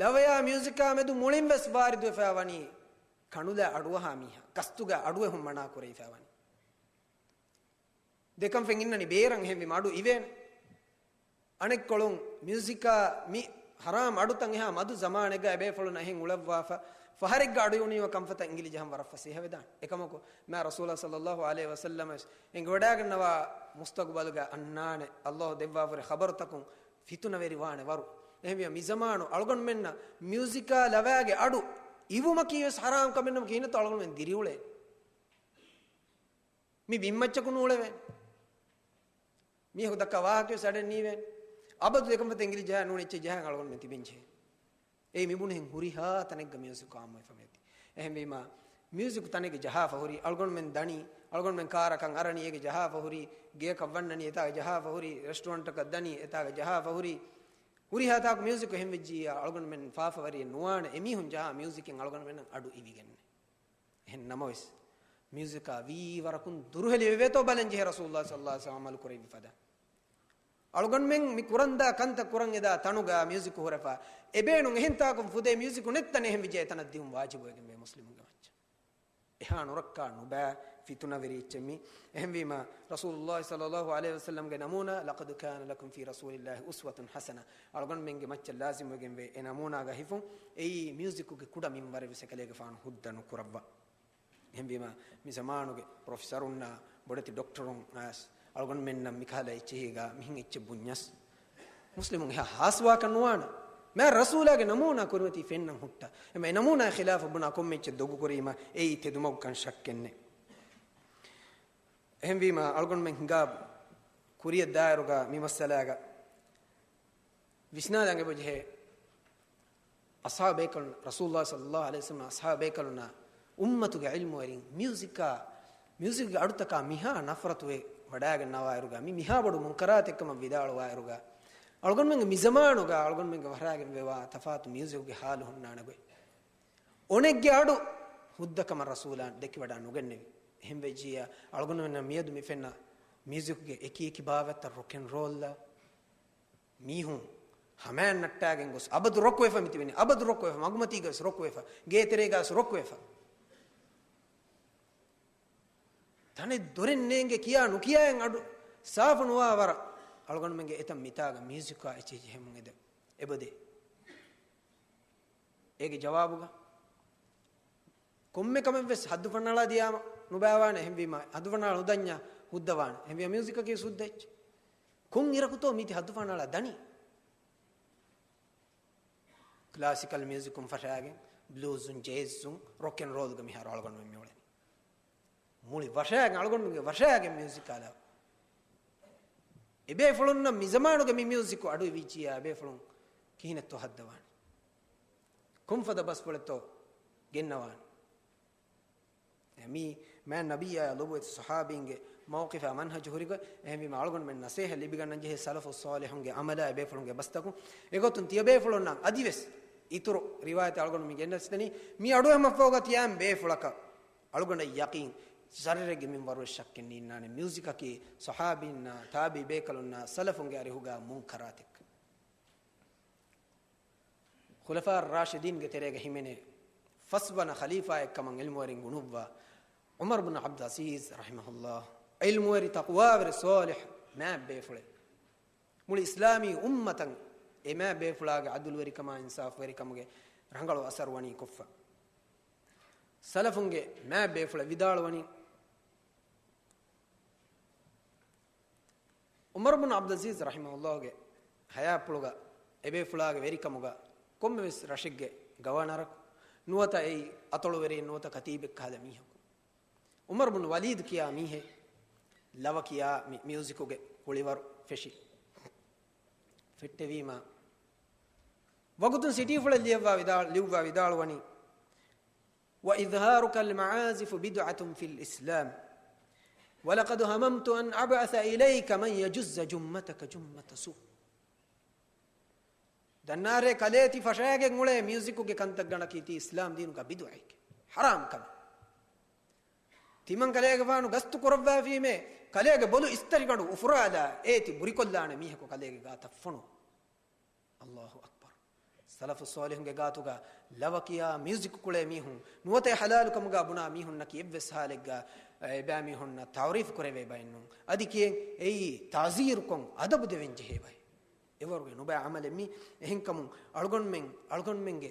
ލަވަޔާ މިއުޒިކާ މެދު މުޅިން ވެސް ވާރިދުވެފާ ވަނީ ކަނުލާ އަޑުއަހާ މީހާ، ގަސްތުގަ އަޑު އެހުން މަނާ ކުރެވިފާ ވަނީ. ދެ ކަންފަތް އިންނަނީ ބޭރަށް، އެހެންވީމަ އަޑު އިވޭނެ. އަނެއްކޮޅުން މިއުޒިކާ މި ޙަރާމް އަޑުތައް އެހާ މަދު ޒަމާނެއްގަ އެބޭފުޅުން އެހެން އުޅައްވާފަ، ފަހަރެއްގަ އަޑު އިވުނީމަ ކަންފަތަށް އިނގިލި ޖަހަން ވަރަށް ފަސޭހަ ވެދާނެ. އެކަމަކު މާ ރަސޫލާ ޞައްލައްލާހު ޢަލައިހި ވަސައްލަމަ ވެސް އެނގިވަޑައިގަންނަވާ މުސްތަޤުބަލުގަ އަންނާނެ، ﷲ ދެއްވާފަ ހުރި ޚަބަރުތަކުން ފިތުނަވެރިވާނެ ވަރު. އެހެންވިޔަ މިޒަމާނު އަޅުގަނޑުމެންނަށް މިއުޒިކާ ލަވައިގެ އަޑު އިވުމަކީ ވެސް ޙަރާމް ކަމެއް ނަމަ ކިހިނެއްތޯ އަޅުގަނޑުމެން ދިރިއުޅޭ. މި ބިންމައްޗަކު ނޫޅެވޭނެ. މީހަކު ދައްކާ ވާހަކަ ވެސް އަޑެއް ނީވޭނެ. އަބަދު ދެ ކަންފަތަށް އިނގިލި ޖަހާ ނޫން އެއްޗެއް ޖަހާ އަޅުގަނޑުމެން ތިބެންޖެހޭ. އެއީ މިބުނުހެން ހުރިހާ ތަނެއްގަ މިއުޒިކު އާއްމުވެފަ މިއޮތީ. އެހެންވީމަ، މިއުޒިކު ތަނެއްގެ ޖަހާފަ ހުރީ، އަޅުގަނޑުމެން ދަނީ، އަޅުގަނޑުމެން ކާރަކަށް އަރަނީ އޭގެ ޖަހާފަ ހުރީ، ގެޔަކަށް ވަންނަނީ އެތާގެ ޖަހާފަ ހުރީ، ރެސްޓޯރެންޓަކަށް ދަނީ އެތާގެ ޖަހާފަ ހުރީ. ހުރިހާ ތާކު މިއުޒިކު އެހެން ވެއްޖިއްޔާ އަޅުގަނޑުމެން ފާފަވެރިއެއް ނުވާނެ. އެމީހުން ޖަހާ މިއުޒިކެއް އަޅުގަނޑުމެންނަށް އަޑު އިވިގެންނެ. އެހެން ނަމަވެސް، މިއުޒިކާ ވީ ވަރަކުން ދުރުހެލި ވެވޭތޯ ބަލަން ޖެހޭ ރަސޫލުﷲ ޞައްލައްލާހު ޢަލައިހި ވަސައްލަމަ ޢަމަލު ކުރެއްވި ފަދަ. އަޅުގަނޑުމެން މި ކުރަންދާ ކަންތައް ކުރަން އެދާ ތަނުގަ މިއުޒިކު ހުރެފަ އެބޭނުން. އެހެން ތާކުން ފުދޭ މިއުޒިކު ނެތް ތަނެއް އެހެން ވިއްޖެ އެތަނަށް ދިއުން ވާޖިބުވެގެން ވޭ މުސްލިމުންގެ މައްޗަށް. އެހާ ނުރައްކާ ނުބައި ފިތުނަވެރި އެއްޗެއް މީ. އެހެންވީމަ، ރަސޫލުﷲ ޞައްލައްލާހު ޢަލައިހި ވަސައްލަމްގެ ނަމޫނާ، "لقد كان لكم في رسول الله أسوة حسنة." އަޅުގަނޑުމެންގެ މައްޗަށް ލާޒިމްވެގެންވޭ އެ ނަމޫނާގަ ހިފުން. އެއީ މިއުޒިކުގެ ކުޑަ މިންވަރެއް ވެސް އެކަލޭގެފާނު ހުއްދަ ނުކުރައްވާ. އެހެންވީމަ، މި ޒަމާނުގެ ޕްރޮފެސަރުންނާ ބޮޑެތި ޑޮކްޓަރުން އައިސް އަޅުގަނޑުމެންނަށް މިކަހަލަ އެއްޗެހީގަ މިހެން އެއްޗެއް ބުންޏަސް، މުސްލިމުން އެހާ ހާސްވާކަށް ނުވާނެ. މާތް ރަސޫލާގެ ނަމޫނާ ކުރިމަތީ ފެންނަން ހުއްޓާ. އެމަ އެ ނަމޫނާ ޚިލާފަށް ބުނާ ކޮންމެ އެއްޗެއް ދޮގުކުރީމަ އެއީ ތެދުމަގުކަން ޝައްކެއްނެތް. އެހެންވީމަ، އަޅުގަނޑުމެން ހިނގާ ކުރިއަށް ދާއިރުގަ މި މައްސަލާގަ ވިސްނާލަން އެބަޖެހޭ. އަޞްޙާބު ބޭކަލުން، ރަސޫލުﷲ ޞައްލައްލާހު ޢަލައިހި ވަސައްލަމް އަޞްޙާބު ބޭކަލުންނާ އުއްމަތުގެ ޢިލްމުވެރިން މިއުޒިކާ، މިއުޒިކްގެ އަޑުތަކާ މިހާ ނަފްރަތުވެ ވަޑައިގަންނަވާއިރުގަ، މި މިހާ ބޮޑު މުންކަރާތެއްކަމަށް ވިދާޅުވާއިރުގަ، އަޅުގަނޑުމެންގެ މި ޒަމާނުގަ އަޅުގަނޑުމެންގެ ވަށައިގެންވެވާ ތަފާތު މިއުޒިކުގެ ޙާލު ހުންނާނެ ގޮތް. އޮނެއްގެ އަޑު ހުއްދަކަމަށް ރަސޫލާ ދެކިވަޑައި ނުގެންނެވި. އެހެންވެއްޖިއްޔާ، އަޅުގަނޑުމެންނަށް މިއަދު މި ފެންނަ މިއުޒިކުގެ އެކި އެކި ބާވަތްތައް ރޮކް އެންޑް ރޯލްއަށް މީހުން ހަމައަށް ނައްޓާގެން ގޮސް އަބަދު ރޮކް ވެފަ މިތިބެނީ. އަބަދު ރޮކް ވެފަ، މަގުމަތީގަ ވެސް ރޮކް ވެފަ، ގޭތެރޭގަ ވެސް ރޮކް ވެފަ. ތަނެއް ދޮރެއް ނޭނގެ ކިޔާ ނުކިޔާއިން އަޑު ސާފު ނުވާ ވަރަށް އަޅުގަނޑުމެންގެ އެތައް މިތާގަ މިއުޒިކާ އެއްޗެއް ޖެހެމުން އެދެ އެބަދޭ. އޭގެ ޖަވާބުގަ ކޮންމެ ކަމެއްވެސް ހައްދުފަންނާޅާ ދިޔާމަ ނުބައިވާނެ. އެހެންވީމަ، ހައްދުފަންނާޅާ ނުދަންޏާ ހުއްދަވާނެ. އެހެންވީމަ، މިއުޒިކަކީ ހުއްދަ އެއްޗެއް. ކޮން އިރަކުތޯ މީތި ހައްދުފަންނާޅާ ދަނީ؟ ކްލާސިކަލް މިއުޒިކުން ފަށާގެން، ބްލޫޒުން، ޖޭޒުން، ރޮކް އެންޑް ރޯލްގަ މިހާރު އަޅުގަނޑުމެން މިއުޅެނީ. މުޅި ވަށައިގެން، އަޅުގަނޑުމެންގެ ވަށައިގެން މިއުޒިކާ ލަވަ. އެބޭފުޅުންނަށް މި ޒަމާނުގެ މި މިއުޒިކު އަޑު އިވިއްޖިއްޔާ، އެބޭފުޅުން ކިހިނެއްތޯ ހައްދަވާނެ؟ ކޮންފަދަ ބަސްފުޅެއްތޯ ގެންނަވާނެ؟ އެ މީ މާތް ނަބިއްޔާ ލޮބުވެތި ޞަޙާބީންގެ މައުޤިފާ މަންހަޖު ހުރިގޮތް. އެހެންވީމަ، އަޅުގަނޑުމެން ނަސޭހަތް ލިބިގަންނަން ޖެހޭ ސަލަފުއް ޞާލިޙުންގެ ޢަމަލާ އެބޭފުޅުންގެ ބަސްތަކުން. އެގޮތުން ތިޔަބޭފުޅުންނަށް އަދިވެސް އިތުރު ރިވާޔަތެއް އަޅުގަނޑު މި ގެންނަސްދެނީ، މި އަޑުއެހުމަށްފަހުގަ ތިޔައިން ބޭފުޅަކަށް އަޅުގަނޑަށް ޔަޤީން، ޝައްރެއްގެ މިންވަރުވެސް ޝައްކެއް ނީންނާނެ. މިއުޒިކަކީ ޞަޙާބީންނާ، ތާބިޢީ ބޭކަލުންނާ، ސަލަފުންގެ އަރިހުގަ މުންކަރާތެއް. ޚުލަފާ ރާޝިދީންގެ ތެރޭގަ ހިމެނޭ ފަސްވަނަ ޚަލީފާއެއްކަމަށް ޢިލްމުވެރިން ގުނުއްވާ ޢުމަރު ބުން ޢަބްދުލް ޢަޒީޒް ރަޙިމަހުﷲ، ޢިލްމުވެރި ތަޤްވާވެރި ޞާލިޙު މާތް ބޭފުޅެއް. މުޅި އިސްލާމީ އުއްމަތަށް އެ މާތް ބޭފުޅާގެ ޢަދުލުވެރިކަމާ އިންސާފުވެރިކަމުގެ ރަނގަޅު އަސަރު ވަނީ ކޮށްފަ. ސަލަފުންގެ މާތް ބޭފުޅެއް ވިދާޅުވަނީ، ޢުމަރު ބުން ޢަބްދުލް ޢަޒީޒް ރަޙިމަހުﷲގެ ޙަޔާތްޕުޅުގަ އެބޭފުޅާގެ ވެރިކަމުގަ ކޮންމެވެސް ރަށެއްގެ ގަވަނަރަކު ނުވަތަ އެއީ އަތޮޅުވެރިއެއް ނުވަތަ ކަތީބެއް ކަހަލަ މީހަކު، ޢުމަރު ބުން ވަލީދު ކިޔާ މީހެއް ލަވަ ކިޔާ މި މިއުޒިކުގެ ކުޅިވަރު ފެށި ފެއްޓެވީމަ، ވަގުތުން ސިޓީފުޅެއް ލިޔައްވާ ވިދާ-، ލިޔުއްވާ ވިދާޅުވަނީ، "وإظهارك المعازف بدعة في الإسلام، ولقد هممت أن أبعث إليك من يجز جمتك جمة سوء." ދަންނާރޭ ކަލޭ ތި ފަށާގެން އުޅޭ މިއުޒިކުގެ ކަންތައްގަނޑަކީ ތީ އިސްލާމް ދީނުގަ ބިދުޢައެއް، ޙަރާމް ކަމެއް. ތިމަން ކަލޭގެފާނު ގަސްތު ކުރައްވާފީމޭ، ކަލޭގެ ބޮލު އިސްތަށިގަނޑު އުފުރާލާ، އޭތި ބުރިކޮށްލާނެ މީހަކު ކަލޭގެ ގާތަށް ފޮނު. އައްލާހު އަކްބަރު. ސަލަފު ޞާލިޙުންގެ ގާތުގަ ލަވަ ކިޔާ މިއުޒިކް ކުޅޭ މީހުން، ނުވަތަ ޙަލާލު ކަމުގަ ބުނާ މީހުންނަކީ އެއްވެސް ޙާލެއްގަ އެބައިމީހުންނަށް ތަޢުރީފު ކުރެވޭ ބައެއް ނޫން. އަދި ކިޔެން އެއީ ތަޢުޒީރުކޮށް އަދަބު ދެވެން ޖެހޭ ބައެއް. އެވަރުގެ ނުބައި ޢަމަލެއް މީ. އެހެންކަމުން އަޅުގަނޑުމެން، އަޅުގަނޑުމެންގެ،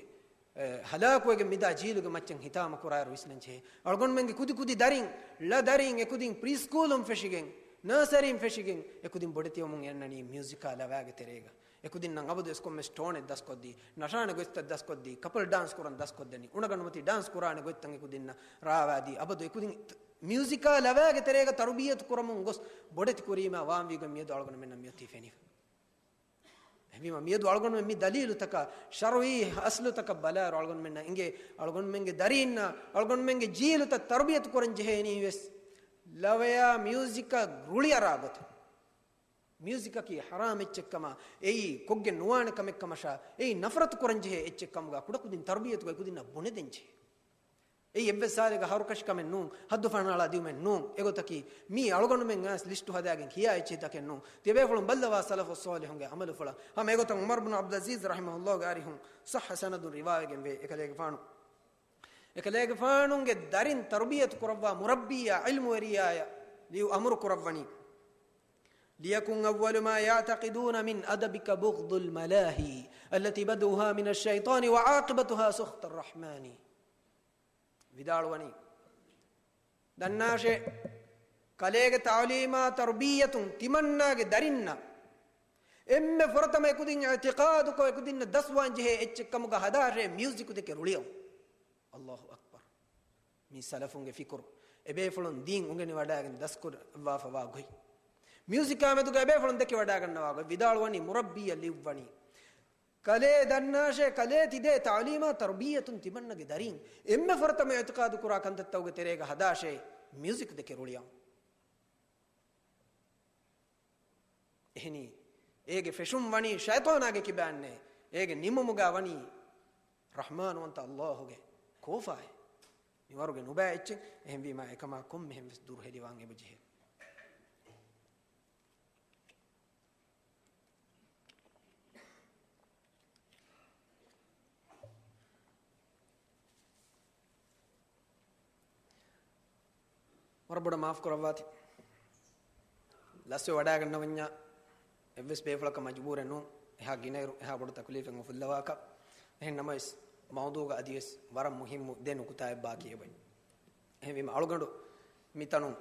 އެ، ހަލާކުވެގެން މިދާ ޖީލުގެ މައްޗަށް ހިތާމަ ކުރާއިރު ވިސްނަން ޖެހޭ. އަޅުގަނޑުމެންގެ ކުދި ކުދި ދަރިން، ޅަ ދަރިން އެކުދިން ޕްރީސްކޫލުން ފެށިގެން، ނާސަރީން ފެށިގެން އެކުދިން ބޮޑެތިވަމުން އެންނަނީ މިއުޒިކާ ލަވާގެ ތެރޭގަ. އެކުދިންނަށް އަބަދުވެސް ކޮންމެސް ޓޯނެއް ދަސްކޮށްދީ، ނަށާނެ ގޮތްތައް ދަސްކޮށްދީ، ކަޕަލް ޑާންސް ކުރަން ދަސްކޮށްދެނީ، އުނަގަނޑުމަތީ ޑާންސް ކުރާނެ ގޮތްތައް އެކުދިންނަށް ރާވާދީ، އަބަދު އެކުދިން މިއުޒިކާ ލަވާގެ ތެރޭގަ ތަރުބިއްޔަތު ކުރަމުން ގޮސް ބޮޑެތި ކުރީމާ ވާންވީގޮތް މިއަދު އަޅުގަނޑުމެންނަށް މިއޮތީ ފެނިފަ. އެހެންވީމަ، މިއަދު އަޅުގަނޑުމެން މި ދަލީލުތަކާ، ޝަރުޢީ އަސްލުތަކަށް ބަލާއިރު، އަޅުގަނޑުމެންނަށް އިނގޭ، އަޅުގަނޑުމެންގެ ދަރީންނާ، އަޅުގަނޑުމެންގެ ޖީލުތައް ތަރުބިޔަތު ކުރަން ޖެހޭނީ ވެސް، ލަވަޔާ މިއުޒިކަށް ރުޅިއަރާ ގޮތަށް. މިއުޒިކަކީ ޙަރާމް އެއްޗެއްކަމާ، އެއީ ކޮށްގެން ނުވާނެ ކަމެއްކަމަށާ، އެއީ ނަފްރަތު ކުރަން ޖެހޭ އެއްޗެއްކަމުގާ، ކުޑަކުދިން ތަރުބިޔަތުގައި ކުދިންނަށް ބުނެދޭން ޖެހޭ. އެއީ އެއްވެސް ސާލެއްގަ ހަރުކަށި ކަމެއް ނޫން، ހައްދު ފަނާޅާ ދިއުމެއް ނޫން. އެގޮތަކީ، މީ އަޅުގަނޑުމެން އައިސް ލިސްޓު ހަދާގެން ކިޔާ އެއްޗެހިތަކެއް ނޫން. ތިޔަބޭފުޅުން ބައްލަވާ ސަލަފު ޞާލިޙުންގެ ޢަމަލުފުޅަށް. ހަމަ އެގޮތަށް ޢުމަރު ބުނު ޢަބްދުލްޢަޒީޒް ރަޙިމަހުﷲގެ އަރިހުން ޞައްޙަ ސަނަދުން ރިވާވެގެން ވޭ. އެކަލޭގެފާނު، އެކަލޭގެފާނުގެ ދަރިން ތަރުބިޔަތު ކުރައްވާ މުރައްބީއާ ޢިލްމުވެރިޔާޔަށް ލިޔު އަމުރު ކުރައްވަނީ، "ليكن أول ما يعتقدون من أدبك بغض الملاهي التي بدؤها من الشيطان وعاقبتها سخط الرحمن." ވިދާޅުވަނީ، ދަންނާށޭ، ކަލޭގެ ތަޢުލީމާ ތަރުބިއްޔަތުން ތިމަންނާގެ ދަރިންނަށް އެންމެ ފުރަތަމަ އެކުދިން އިޢްތިޤާދުކޮށް އެކުދިންނަށް ދަސްވާން ޖެހޭ އެއްޗެއް ކަމުގަ ހަދާށޭ މިއުޒިކު ދެކެ ރުޅިއައުން. އައްލާހު އަކްބަރު. މީ ސަލަފުންގެ ފިކުރު. އެބޭފުޅުން ދީން އުނގެނިވަޑައިގެން ދަސްކުރައްވާފަވާ ގޮތް. މިއުޒިކާ މެދުގަ އެބޭފުޅުން ދެކެވަޑައިގަންނަވާ ގޮތް. ވިދާޅުވަނީ މުރައްބީއަށް ލިޔުއްވަނީ، ކަލޭ ދަންނާށޭ، ކަލޭ ތިދޭ ތަޢުލީމާ ތަރުބިއްޔަތުން ތިމަންނަގެ ދަރީން އެންމެ ފުރަތަމަ އިޢްތިޤާދު ކުރާ ކަންތައްތަކުގެ ތެރޭގަ ހަދާށޭ މިއުޒިކް ދެކެ ރުޅިއައުން. އެހެނީ، އޭގެ ފެށުން ވަނީ ޝައިޠާނާގެ ކިބައިންނޭ، އޭގެ ނިމުމުގަ ވަނީ ރަޙްމާންވަންތަ އައްލާހުގެ ކޯފާއޭ. މިވަރުގެ ނުބައި އެއްޗެއް، އެހެންވީމާ އެކަމާ ކޮންމެހެން ވެސް ދުރުހެލިވާން އެބަޖެހޭ. ވަރަށް ބޮޑަށް މާފު ކުރައްވާތި. ލަސްވެ ވަޑައިގަންނަވަންޏާ އެއްވެސް ބޭފުޅަކަށް މަޖުބޫރެއް ނޫން، އެހާ ގިނައިރު، އެހާ ބޮޑު ތަކުލީފެއް އުފުއްލަވާކަށް. އެހެން ނަމަވެސް، މައުޟޫގަ އަދިވެސް ވަރަށް މުހިއްމު ދެ ނުކުތާއެއް ބާކީ އެބައި. އެހެންވީމަ، އަޅުގަނޑު މިތަނުން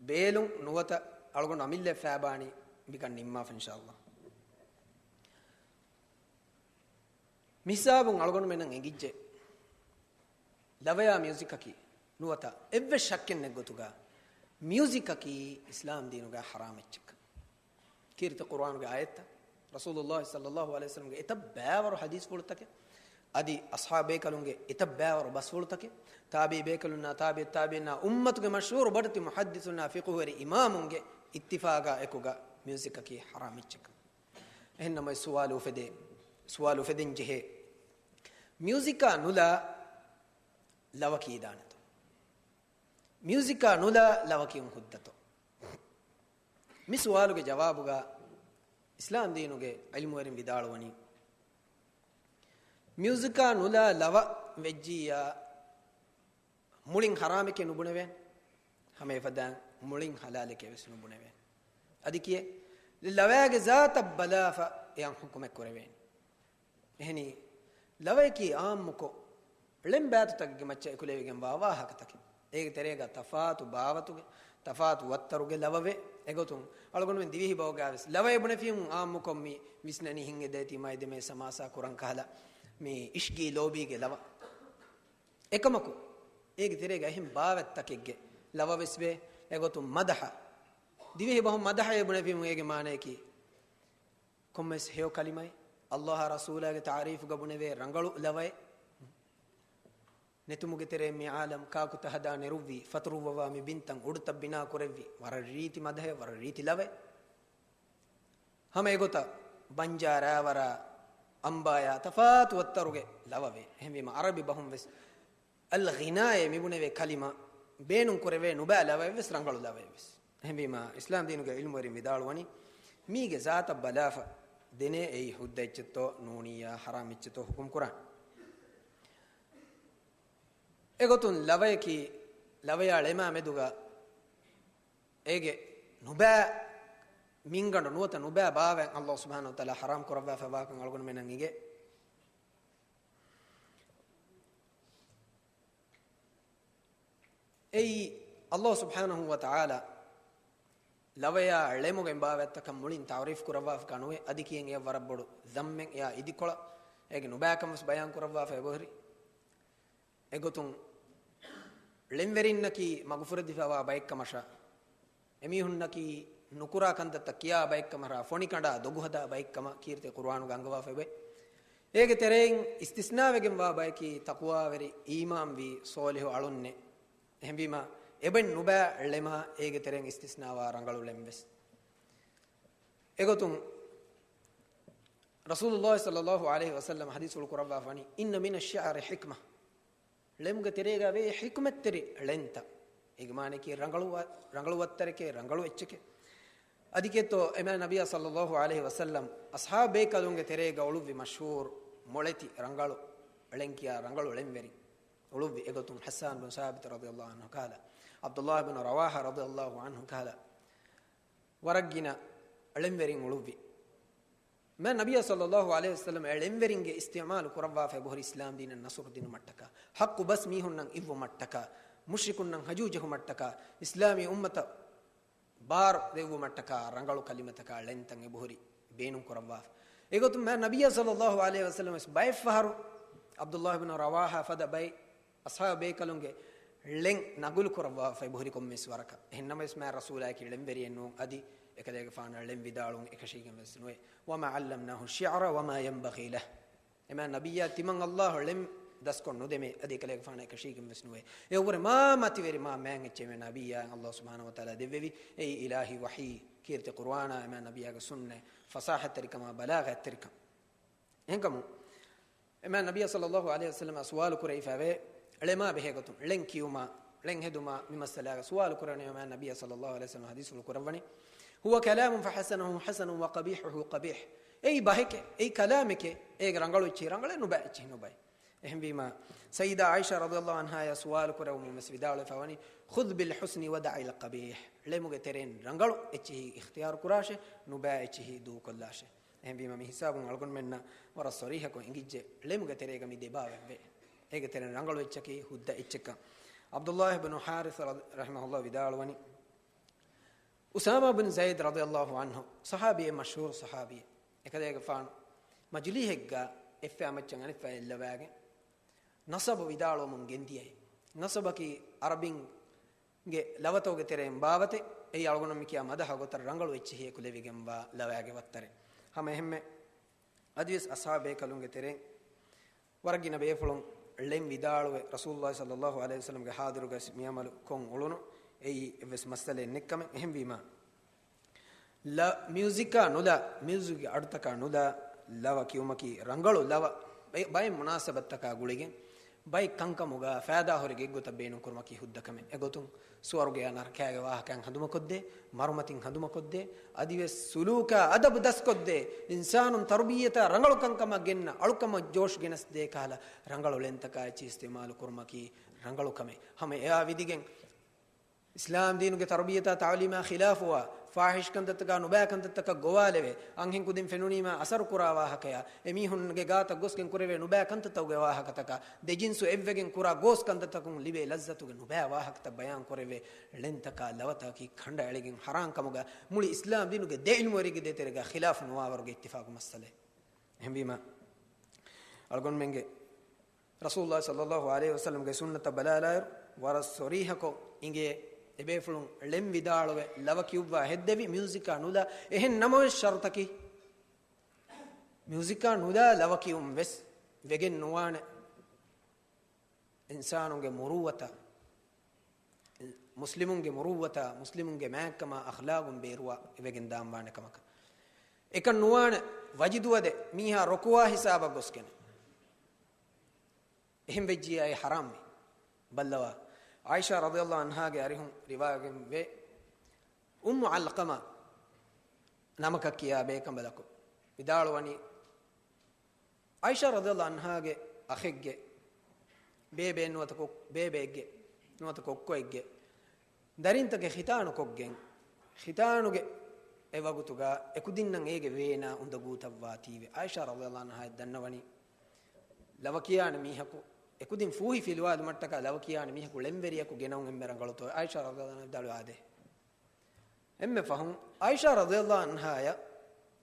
ބޭލުން ނުވަތަ އަޅުގަނޑު އަމިއްލައަށް ފައިބާނީ މިކަން ނިންމާފަ، އިންޝާﷲ. މިހިސާބުން އަޅުގަނޑުމެންނަށް އެނގިއްޖެ، ލަވަޔާ މިއުޒިކަކީ ނުވަތަ އެއްވެސް ޝައްކެއް ނެތް ގޮތުގަ މިއުޒިކަކީ އިސްލާމް ދީނުގަ ޙަރާމް އެއްޗެއްކަން. ކީރިތި ޤުރުއާނުގެ އާޔަތްތައް، ރަސޫލުﷲ ޞައްލަﷲ ޢަލައިހި ވަސައްލަމްގެ އެތައް ބައިވަރު ޙަދީޘްފުޅުތަކެއް، އަދި އަޞްޙާބު ބޭކަލުންގެ އެތައް ބައިވަރު ބަސްފުޅުތަކެއް، ތާބިޢީ ބޭކަލުންނާ، ތާބިޢު ތާބިޢީންނާ، އުއްމަތުގެ މަޝްހޫރު ބޮޑެތި މުޙައްދިޘުންނާ، ފިޤުހުވެރި އިމާމުންގެ އިއްތިފާޤާ އެކުގަ މިއުޒިކަކީ ޙަރާމް އެއްޗެއްކަން. އެހެން ނަމަވެސް ސުވާލު އުފެދޭ، ސުވާލު އުފެދެން ޖެހޭ، މިއުޒިކާ ނުލާ ލަވަ ކީދާނެތޯ؟ މިއުޒިކާ ނުލާ ލަވަ ކިޔުން ހުއްދަތޯ؟ މި ސުވާލުގެ ޖަވާބުގަ އިސްލާމް ދީނުގެ ޢިލްމުވެރިން ވިދާޅުވަނީ، މިއުޒިކާ ނުލާ ލަވަ ވެއްޖިއްޔާ، މުޅިން ޙަރާމެކޭ ނުބުނެވޭނެ. ހަމަ އެފަދައިން މުޅިން ޙަލާލެކޭ ވެސް ނުބުނެވޭނެ. އަދި ކިޔޭ، ލަވައިގެ ޒާތަށް ބަލާފަ އެއަށް ޙުކުމެއް ކުރެވޭނެ. އެހެނީ، ލަވަޔަކީ ޢާއްމުކޮށް، ޅެން ބާތުތަކެއްގެ މައްޗަށް އެކުލެވިގެންވާ ވާހަކަތަކެއް. އޭގެ ތެރޭގަ ތަފާތު ބާވަތުގެ، ތަފާތު ވައްތަރުގެ ލަވަވޭ. އެގޮތުން، އަޅުގަނޑުމެން ދިވެހި ބަހުގައި ވެސް ލަވައެއް ބުނެފީމު ޢާއްމުކޮށް މި ވިސްނަނީ ހިނގެދޭތީ މައިދެމޭ ސަމާސާ ކުރަން ކަހަލަ މި އިޝްގީ ލޯބީގެ ލަވަ. އެކަމަކު، އޭގެ ތެރޭގަ އެހެން ބާވަތްތަކެއްގެ ލަވަ ވެސް ވޭ. އެގޮތުން މަދަޙަ، ދިވެހި ބަހުން މަދަޙައޭ ބުނެފީމު އޭގެ މާނަޔަކީ، ކޮންމެސް ހެޔޮ ކަލިމައެއް، ﷲ އާ ރަސޫލާގެ ތަޢުރީފުގަ ބުނެވޭ ރަނގަޅު ލަވައެއް، ނެތުމުގެ ތެރެއިން މި ޢާލަމް ކާކުތަ ހަދާ ނެރުއްވީ، ފަތުރުއްވަވާ މި ބިންތައް އުޑުތައް ބިނާ ކުރެއްވި، ވަރަށް ރީތި މަދަޙައެއް، ވަރަށް ރީތި ލަވައެއް. ހަމަ އެގޮތަށް ބަންޖާ ރާވަރާ އަނބާޔާ ތަފާތު ވައްތަރުގެ ލަވަވޭ. އެހެންވީމަ ޢަރަބި ބަހުން ވެސް އަލްޣިނާއޭ މިބުނެވޭ ކަލިމަ ބޭނުން ކުރެވޭ ނުބައި ލަވައެއް ވެސް، ރަނގަޅު ލަވައެއް ވެސް. އެހެންވީމަ، އިސްލާމް ދީނުގެ ޢިލްމުވެރިން ވިދާޅުވަނީ، މީގެ ޒާތަށް ބަލާފަ ދެނޭ އެއީ ހުއްދަ އެއްޗެއްތޯ ނޫނިއްޔާ ޙަރާމް އެއްޗެއްތޯ ޙުކުމް ކުރާނެ. އެގޮތުން ލަވަޔަކީ، ލަވަޔާ ޅެމާ މެދުގަ އޭގެ ނުބައި މިންގަނޑު ނުވަތަ ނުބައި ބާވަތް ﷲ ސުބްޙާނަހޫ ވަތަޢާލާ ޙަރާމް ކުރައްވާފައިވާކަން އަޅުގަނޑުމެންނަށް އިނގޭ. އެއީ، ﷲ ސުބްޙާނަހޫ ވަތަޢާލާ ލަވަޔާ ޅެމުގެ ބާވަތްތަކަށް މުޅިން ތަޢުރީފު ކުރައްވާފަ ކަނުވޭ، އަދި ކިޔެން އެއަށް ވަރަށް ބޮޑު ޛައްމެއް އެއާ އިދިކޮޅަށް އޭގެ ނުބައިކަން ވެސް ބަޔާން ކުރައްވާފަ އެބަހުރި. އެގޮތުން ޅެންވެރިންނަކީ މަގުފުރެދިފައިވާ ބައެއްކަމަށާ، އެމީހުންނަކީ ނުކުރާ ކަންތައްތައް ކިޔާ ބައެއްކަމަށާ، ފޮނިކަނޑާ ދޮގުހަދާ ބައެއްކަމަށް ކީރިތި ޤުރުއާނުގަ އަންގަވާފައިވޭ. އޭގެ ތެރެއިން އިސްތިސްނާވެގެންވާ ބަޔަކީ ތަޤްވާވެރި އީމާންވީ ޞޯލިޙު އަޅުންނޭ. އެހެންވީމާ، އެބައިން ނުބައި ޅެމާ، އޭގެ ތެރެއިން އިސްތިސްނާވާ ރަނގަޅު ޅެން ވެސް. އެގޮތުން، ރަސޫލުﷲ ޞައްލަﷲ ޢަލައިހި ވަސައްލަމަ ޙަދީޘްފުޅު ކުރައްވާފަވަނީ، "إن من الشعر حكمة." ޅެމުގެ ތެރޭގަ ވޭ ޙިކުމަތްތެރި ޅެންތައް. އޭގެ މާނައަކީ ރަނގަޅު ވަ-، ރަނގަޅު ވައްތަރެކޭ، ރަނގަޅު އެއްޗެކޭ. އަދި ކީއްތޯ އެމާ ނަބިއްޔާ ޞައްލަﷲ ޢަލައިހި ވަސައްލަމް އަޞްޙާބު ބޭކަލުންގެ ތެރޭގަ އުޅުއްވި މަޝްހޫރު މޮޅެތި ރަނގަޅު ޅެން ކިޔާ ރަނގަޅު ޅެންވެރިން އުޅުއްވި. އެގޮތުން ޙައްސާން ބިން ސާބިތު ރަޟިޔަﷲ ޢަންހު ކަހަލަ، ޢަބްދުﷲ ބިން ރަވާޙާ ރަޟިޔަﷲ ޢަންހު ކަހަލަ، ވަރަށް ގިނަ ޅެންވެރިން އުޅުއްވި. މާ ނަބިއްޔާ ޞައްލަﷲ ޢަލައިހި ވަސައްލަމް އެ ޅެންވެރިންގެ އިސްތިޢުމާލު ކުރައްވާފައި ބުހުރި އިސްލާމް ދީނަށް ނަޞްރު ދިނުމަށްޓަކާ، ޙައްޤު ބަސް މީހުންނަށް އިއްވުމަށްޓަކާ، މުޝްރިކުންނަށް ހަޖޫ ޖެހުމަށްޓަކާ، އިސްލާމީ އުއްމަތަށް ބާރު ދެއްވުމަށްޓަކާ ރަނގަޅު ކަލިމަތަކާ ޅެންތައް އެބުހުރި ބޭނުން ކުރައްވާފަ. އެގޮތުން މާ ނަބިއްޔާ ޞައްލަﷲ ޢަލައިހި ވަސައްލަމް ވެސް ބައެއްފަހަރު ޢަބްދުﷲ ބިން ރަވާޙާ ފަދަ ބައެއް އަޞްޙާބު ބޭކަލުންގެ ޅެން ނަގުލު ކުރައްވާފައި ބުހުރި ކޮންމެސް ވަރަކަށް. އެހެންނަމަވެސް މާ ރަސޫލާއަކީ ޅެންވެރިއެއް ނޫން، އަދި އެކަލޭގެފާނަށް ޅެން ވިދާޅުވުން އެކަށީގެން ވެސް ނުވޭ. "وما علمناه الشعر وما ينبغي له." އެމާ ނަބިއްޔާ ތިމަން ﷲ ޅެން ދަސްކޮށް ނުދެމޭ، އަދި އެކަލޭގެފާނަށް އެކަށީގެން ވެސް ނުވޭ. އެއަށްވުރެ މާ މަތިވެރި މާ މާތް އެއްޗެއް އެމާ ނަބިއްޔާއަށް ﷲ ސުބްޙާނަހޫ ވަތަޢާލާ ދެއްވެވި. އެއީ އިލާހީ ވަޙީ، ކީރިތި ޤުރުއާނާ އެމާ ނަބިއްޔާގެ ސުންނަތް، ފަޞާޙަތްތެރިކަމާ، ބަލާޣަތްތެރިކަން. އެހެންކަމުން، އެމާ ނަބިއްޔާ ޞައްލަﷲ ޢަލައިހި ވަސައްލަމަށް ސުވާލު ކުރެވިފައިވޭ، ޅެމާ ބެހޭގޮތުން، ޅެން ކިޔުމާ، ޅެން ހެދުމާ، މި މައްސަލާގަ ސުވާލު ކުރެވުނީ އެމާ ނަބިއްޔާ ޞައްލަﷲ ޢަލައިހި ވަސައްލަމް ޙަދީޘްފުޅު ކުރައްވަނީ، "هو كلام فحسنه حسن وقبيحه قبيح." އެއީ ބަހެކޭ، އެއީ ކަލާމެކޭ، އޭގެ ރަނގަޅު އެއްޗެހި ރަނގަޅޭ، ނުބައި އެއްޗެހި ނުބައި. އެހެންވީމާ، ސައްޔިދާ ޢާއިޝާ ރަޟިޔަﷲ ޢަންހާޔާ ސުވާލު ކުރެވުމުން ވެސް ވިދާޅުވެފަވަނީ، "خذ بالحسن ودع القبيح." ޅެމުގެ ތެރެއިން ރަނގަޅު އެއްޗެހި އިޚްތިޔާރު ކުރާށޭ، ނުބައި އެއްޗެހި ދޫކޮށްލާށޭ. އެހެންވީމަ މި ހިސާބުން އަޅުގަނޑުމެންނަށް ވަރަށް ޞަރީޙަކޮށް އެނގިއްޖެ، ޅެމުގެ ތެރޭގަ މި ދެބާވަތްވޭ. އޭގެ ތެރެއިން ރަނގަޅު އެއްޗަކީ ހުއްދަ އެއްޗެއްކަން. ޢަބްދުﷲ ބިން ޙާރިޘް ރަ-، ރަޙިމަހުﷲ ވިދާޅުވަނީ، އުސާމާ ބިން ޒައިދް ރަޟިޔަﷲ ޢަންހު ޞަޙާބީއެއް، މަޝްހޫރު ޞަޙާބީއެއް. އެކަލޭގެފާނު މަޖިލީހެއްގަ އެއްފައި މައްޗަށް އަނެއްފައި އެއްލަވާގެން، ނަޞަބު ވިދާޅުވަމުން ގެންދިޔައީ. ނަޞަބަކީ ޢަރަބިން ގެ ލަވަތަކުގެ ތެރެއިން ބާވަތެއް. އެއީ އަޅުގަނޑު މި ކިޔާ މަދަޙަ ގޮތަށް ރަނގަޅު އެއްޗެހިއެކު ލެވިގެންވާ ލަވައިގެ ވައްތަރެއް. ހަމަ އެހެންމެ އަދިވެސް އަޞްޙާބު ބޭކަލުންގެ ތެރެއިން ވަރަށް ގިނަ ބޭފުޅުން ޅެން ވިދާޅުވެ، ރަސޫލުﷲ ޞައްލަﷲ ޢަލައިހި ވަސައްލަމްގެ ޙާޟިރުގަ ވެސް މި ޢަމަލު ކޮށް އުޅުނު. އެއީ އެއްވެސް މައްސަލައެއް ނެތްކަމެއް. އެހެންވީމާ، ލަ-، މިއުޒިކާ ނުލާ، މިއުޒިކްގެ އަޑުތަކާ ނުލާ، ލަވަ ކިޔުމަކީ ރަނގަޅު ލަވަ، ބައި-، ބައެއް މުނާސަބަތްތަކާ ގުޅިގެން، ބައެއް ކަންކަމުގަ ފައިދާހުރި ގޮތްގޮތަށް ބޭނުންކުރުމަކީ ހުއްދަ ކަމެއް. އެގޮތުން ސުވަރުގެޔާ ނަރަކައިގެ ވާހަކައިން ހަނދުމަކޮށްދޭ، މަރުމަތިން ހަނދުމަކޮށްދޭ، އަދިވެސް ސުލޫކާ އަދަބު ދަސްކޮށްދޭ، އިންސާނުން ތަރުބިއްޔަތާ ރަނގަޅު ކަންކަމަށް ގެންނަ، އަޅުކަމަށް ޖޯޝް ގެނެސްދޭ ކަހަލަ، ރަނގަޅު ޅެންތަކާ އެއްޗެހި އިސްތިޢުމާލު ކުރުމަކީ ރަނގަޅު ކަމެއް. ހަމަ އެއާ ވިދިގެން، އިސްލާމް ދީނުގެ ތަރުބިއްޔަތާ ތަޢުލީމާ ޚިލާފުވާ، ފާޙިޝް ކަންތައްތަކާ ނުބައި ކަންތައްތަކަށް ގޮވާލެވޭ، އަންހެން ކުދިން ފެނުނީމާ އަސަރު ކުރާ ވާހަކަޔާ، އެމީހުންގެ ގާތަށް ގޮސްގެން ކުރެވޭ ނުބައި ކަންތައްތަކުގެ ވާހަކަތަކާ، ދެ ޖިންސު އެއްވެގެން ކުރާ ގޯސް ކަންތައްތަކުން ލިބޭ ލައްޒަތުގެ ނުބައި ވާހަކަތައް ބަޔާން ކުރެވޭ ޅެންތަކާ ލަވަތަކަކީ ކަނޑައެޅިގެން ޙަރާން ކަމުގަ މުޅި އިސްލާމް ދީނުގެ ދެ ޢިލްމުވެރިންގެ ދޭތެރޭގަ ޚިލާފު ނުވާވަރުގެ އިއްތިފާޤު މައްސަލައެއް. އެހެންވީމަ، އަޅުގަނޑުމެންގެ ރަސޫލުﷲ ޞައްލަﷲ ޢަލައިހި ވަސައްލަމްގެ ސުންނަތަށް ބަލާލާއިރު، ވަރަށް ޞަރީޙަކޮށް އިނގޭ، އެބޭފުޅުން ޅެން ވިދާޅުވެ ލަވަ ކިޔުއްވާ ހެއްދެވި މިއުޒިކާ ނުލާ. އެހެން ނަމަވެސް ޝަރުތަކީ، މިއުޒިކާ ނުލާ ލަވަ ކިޔުން ވެސް ވެގެން ނުވާނެ. އިންސާނުންގެ މުރޫއަތާ، މުސްލިމުންގެ މުރޫއަތާ، މުސްލިމުންގެ މާތްކަމާ، އަޚްލާގުން ބޭރުވާ ވެގެން ދާންވާނެ ކަމަކަށް. އެކަން ނުވާނެ، ވަޖިދުވަދެ މީހާ ރުކުވާ ހިސާބަށް ގޮސްގެން. އެހެން ވެއްޖިއްޔާ އެ ޙަރާމްވީ. ބައްލަވާ، ޢާއިޝާ ރަޟިޔަﷲ ޢަންހާގެ އަރިހުން ރިވާވެގެން ވޭ، އުއްމު ޢަލްޤަމާ ނަމަކަށް ކިޔާ ބޭކަނބަލަކު ވިދާޅުވަނީ، ޢާއިޝާ ރަޟިޔަﷲ ޢަންހާގެ އަޚެއްގެ ބޭބެ ނުވަތަ ކޮ-، ބޭބެއެއްގެ ނުވަތަ ކޮއްކޮއެއްގެ ދަރިންތަކެއް ޚިތާނު ކޮށްގެން، ޚިތާނުގެ އެ ވަގުތުގަ އެކުދިންނަށް އޭގެ ވޭނާ އުނދަގޫތައް ވާތީވެ. ޢާއިޝާ ރަޟިޔަﷲ ޢަންހާ ދަންނަވަނީ، ލަވަ ކިޔާނެ މީހަކު، އެކުދިން ފޫހި ފިލުވާލުމަށްޓަކާ ލަވަ ކިޔާނެ މީހަކު ޅެންވެރިޔަކު ގެނައުން އެންމެ ރަނގަޅުތޯ؟ ޢާއިޝާ ރަޟިޔަﷲ ޢަންހާ ވިދާޅުވާ އާދޭ. އެންމެ ފަހުން ޢާއިޝާ ރަޟިޔަﷲ ޢަންހާޔަށް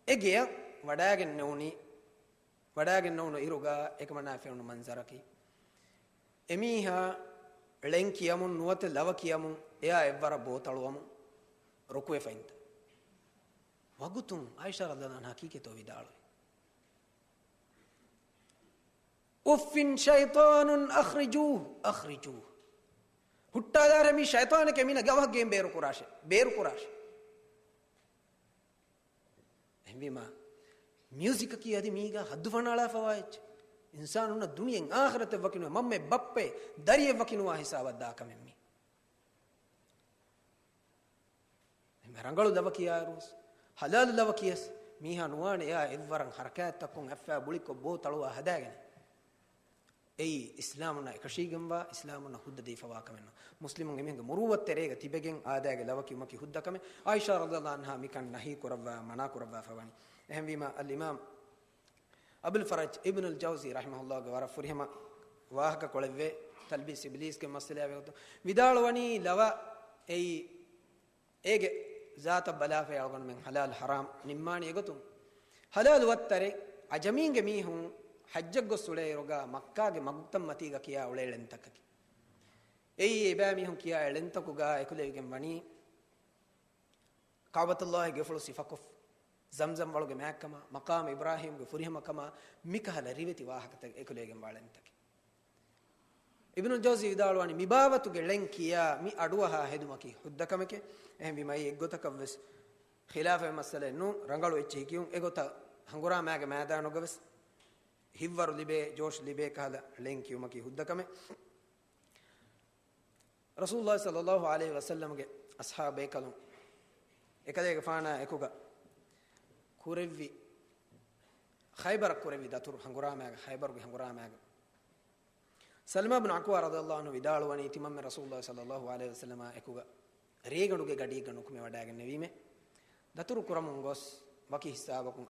އެ ގެޔަށް ވަޑާގެން ނެވުނީ، ވަޑާގެން ނެވުނު އިރުގަ އެކަމަނާ ފެނުނު މަންޒަރަކީ، އެމީހާ ޅެން ކިޔަމުން ނުވަތަ ލަވަ ކިޔަމުން އެޔާ އެއްވަރަށް ބޯ ތަޅުވަމުން ރުކުވެފައިންތަ. ވަގުތުން ޢާއިޝާ ރަޟިޔަﷲ ޢަންހާ ކީކޭތޯ ވިދާޅުވީ؟ އުއްފިން ޝައިޠާނުން އަޚްރިޖޫހު، އަޚްރިޖޫހު. ހުއްޓާލާށޭ މީ ޝައިޠާނެކޭ، މީނަ ގަވަހަށް ގެއިން ބޭރުކުރާށޭ، ބޭރުކުރާށޭ. އެހެންވީމާ، މިއުޒިކަކީ އަދި މީގަ ޙައްދު ފަނާޅާފަވާ އެއްޗެއް. އިންސާނުންނަށް ދުނިޔެއިން އާޚިރަތެއް ވަކިނުވާ، މަންމައެއް ބައްޕައެއް ދަރިއެއް ވަކިނުވާ ހިސާބަށް ދާ ކަމެއް މީ. އެހެން ރަނގަޅު ލަވަ ކިޔާއިރުވެސް، ޙަލާލު ލަވަ ކިޔަސް، މީހާ ނުވާނެ އެއާ އެއްވަރަށް ޙަރަކާތްތައްކޮށް އަތްފައި ބުޅިކޮށް ބޯ ތަޅުވާ ހަދާގެން. އެއީ އިސްލާމުންނަށް އެކަށީގެންވާ، އިސްލާމުންނަށް ހުއްދަ ދީފަވާ ކަމެއް ނޫން. މުސްލިމުން އެމީހުންގެ މުރޫއަތް ތެރޭގަ ތިބެގެން އާދައިގެ ލަވަ ކިޔުމަކީ ހުއްދަ ކަމެއް. ޢާއިޝާ ރަޟިޔަﷲ ޢަންހާ މިކަން ނަހީ ކުރައްވާ، މަނާ ކުރައްވާފަ ވަނީ. އެހެންވީމާ، އަލްއިމާމް އަބުލް ފަރަޖް އިބްނުލް ޖައުޒީ ރަޙިމަހުﷲގެ ވަރަށް ފުރިހަމަ ވާހަކަ ކޮޅެއްވޭ، ތަލްބީސް އިބްލީސްގެ މައްސަލައާ ވެގޮތުން ވިދާޅުވަނީ، ލަވަ އެއީ އޭގެ ޒާތަށް ބަލާފައި އަޅުގަނޑުމެން ޙަލާލް ޙަރާމް ނިންމާނީ އެގޮތުން. ޙަލާލު ވައްތަރެއް ޢަޖަމީންގެ މީހުން ޙައްޖަށް ގޮސް އުޅޭއިރުގަ މައްކާގެ މަގުތައްމަތީގަ ކިޔާ އުޅޭ ޅެންތަކަކީ. އެއީ އެބައިމީހުން ކިޔާ ޅެންތަކުގަ އެކުލެވިގެން ވަނީ، ކަޢުބަތުﷲގެ ގެފުޅު ސިފަކޮށް، ޒަމްޒަމް ވަޅުގެ މާތްކަމާ، މަޤާމު އިބްރާހީމްގެ ފުރިހަމަކަމާ، މިކަހަލަ ރިވެތި ވާހަކަތައް އެކުލެވިގެން ވާ ޅެންތަކެއް. އިބްނުލް ޖައުޒީ ވިދާޅުވަނީ، މި ބާވަތުގެ ޅެން ކިޔާ މި އަޑުއަހާ ހެދުމަކީ ހުއްދަ ކަމެކޭ. އެހެންވީމަ އެއީ އެއްގޮތަކަށްވެސް ޚިލާފެއް މައްސަލައެއް ނޫން، ރަނގަޅު އެއްޗެހި ކިޔުން. އެގޮތަށް ހަނގުރާމާގެ މައިދާނުގަވެސް ހިތްވަރު ލިބޭ، ޖޯޝް ލިބޭ ކަހަލަ ޅެން ކިޔުމަކީ ހުއްދަ ކަމެއް. ރަސޫލުﷲ ޞައްލަﷲ ޢަލައިހި ވަސައްލަމްގެ އަޞްޙާބު ބޭކަލުން އެކަލޭގެފާނާ އެކުގަ ކުރެއްވި، ޚައިބަރަށް ކުރެއްވި ދަތުރު ހަނގުރާމައިގަ، ޚައިބަރުގެ ހަނގުރާމައިގަ ސަލްމާ ބިން ޢަކްވާ ރަޟިޔަﷲ ޢަންހު ވިދާޅުވަނީ، ތިމަންމެ ރަސޫލުﷲ ޞައްލަﷲ ޢަލައިހި ވަސައްލަމާ އެކުގަ ރޭގަނޑުގެ ގަޑިއެއްގަ ނުކުމެ ވަޑާގެންނެވީމެ. ދަތުރު ކުރަމުން ގޮސް ވަކި ހިސާބަކުން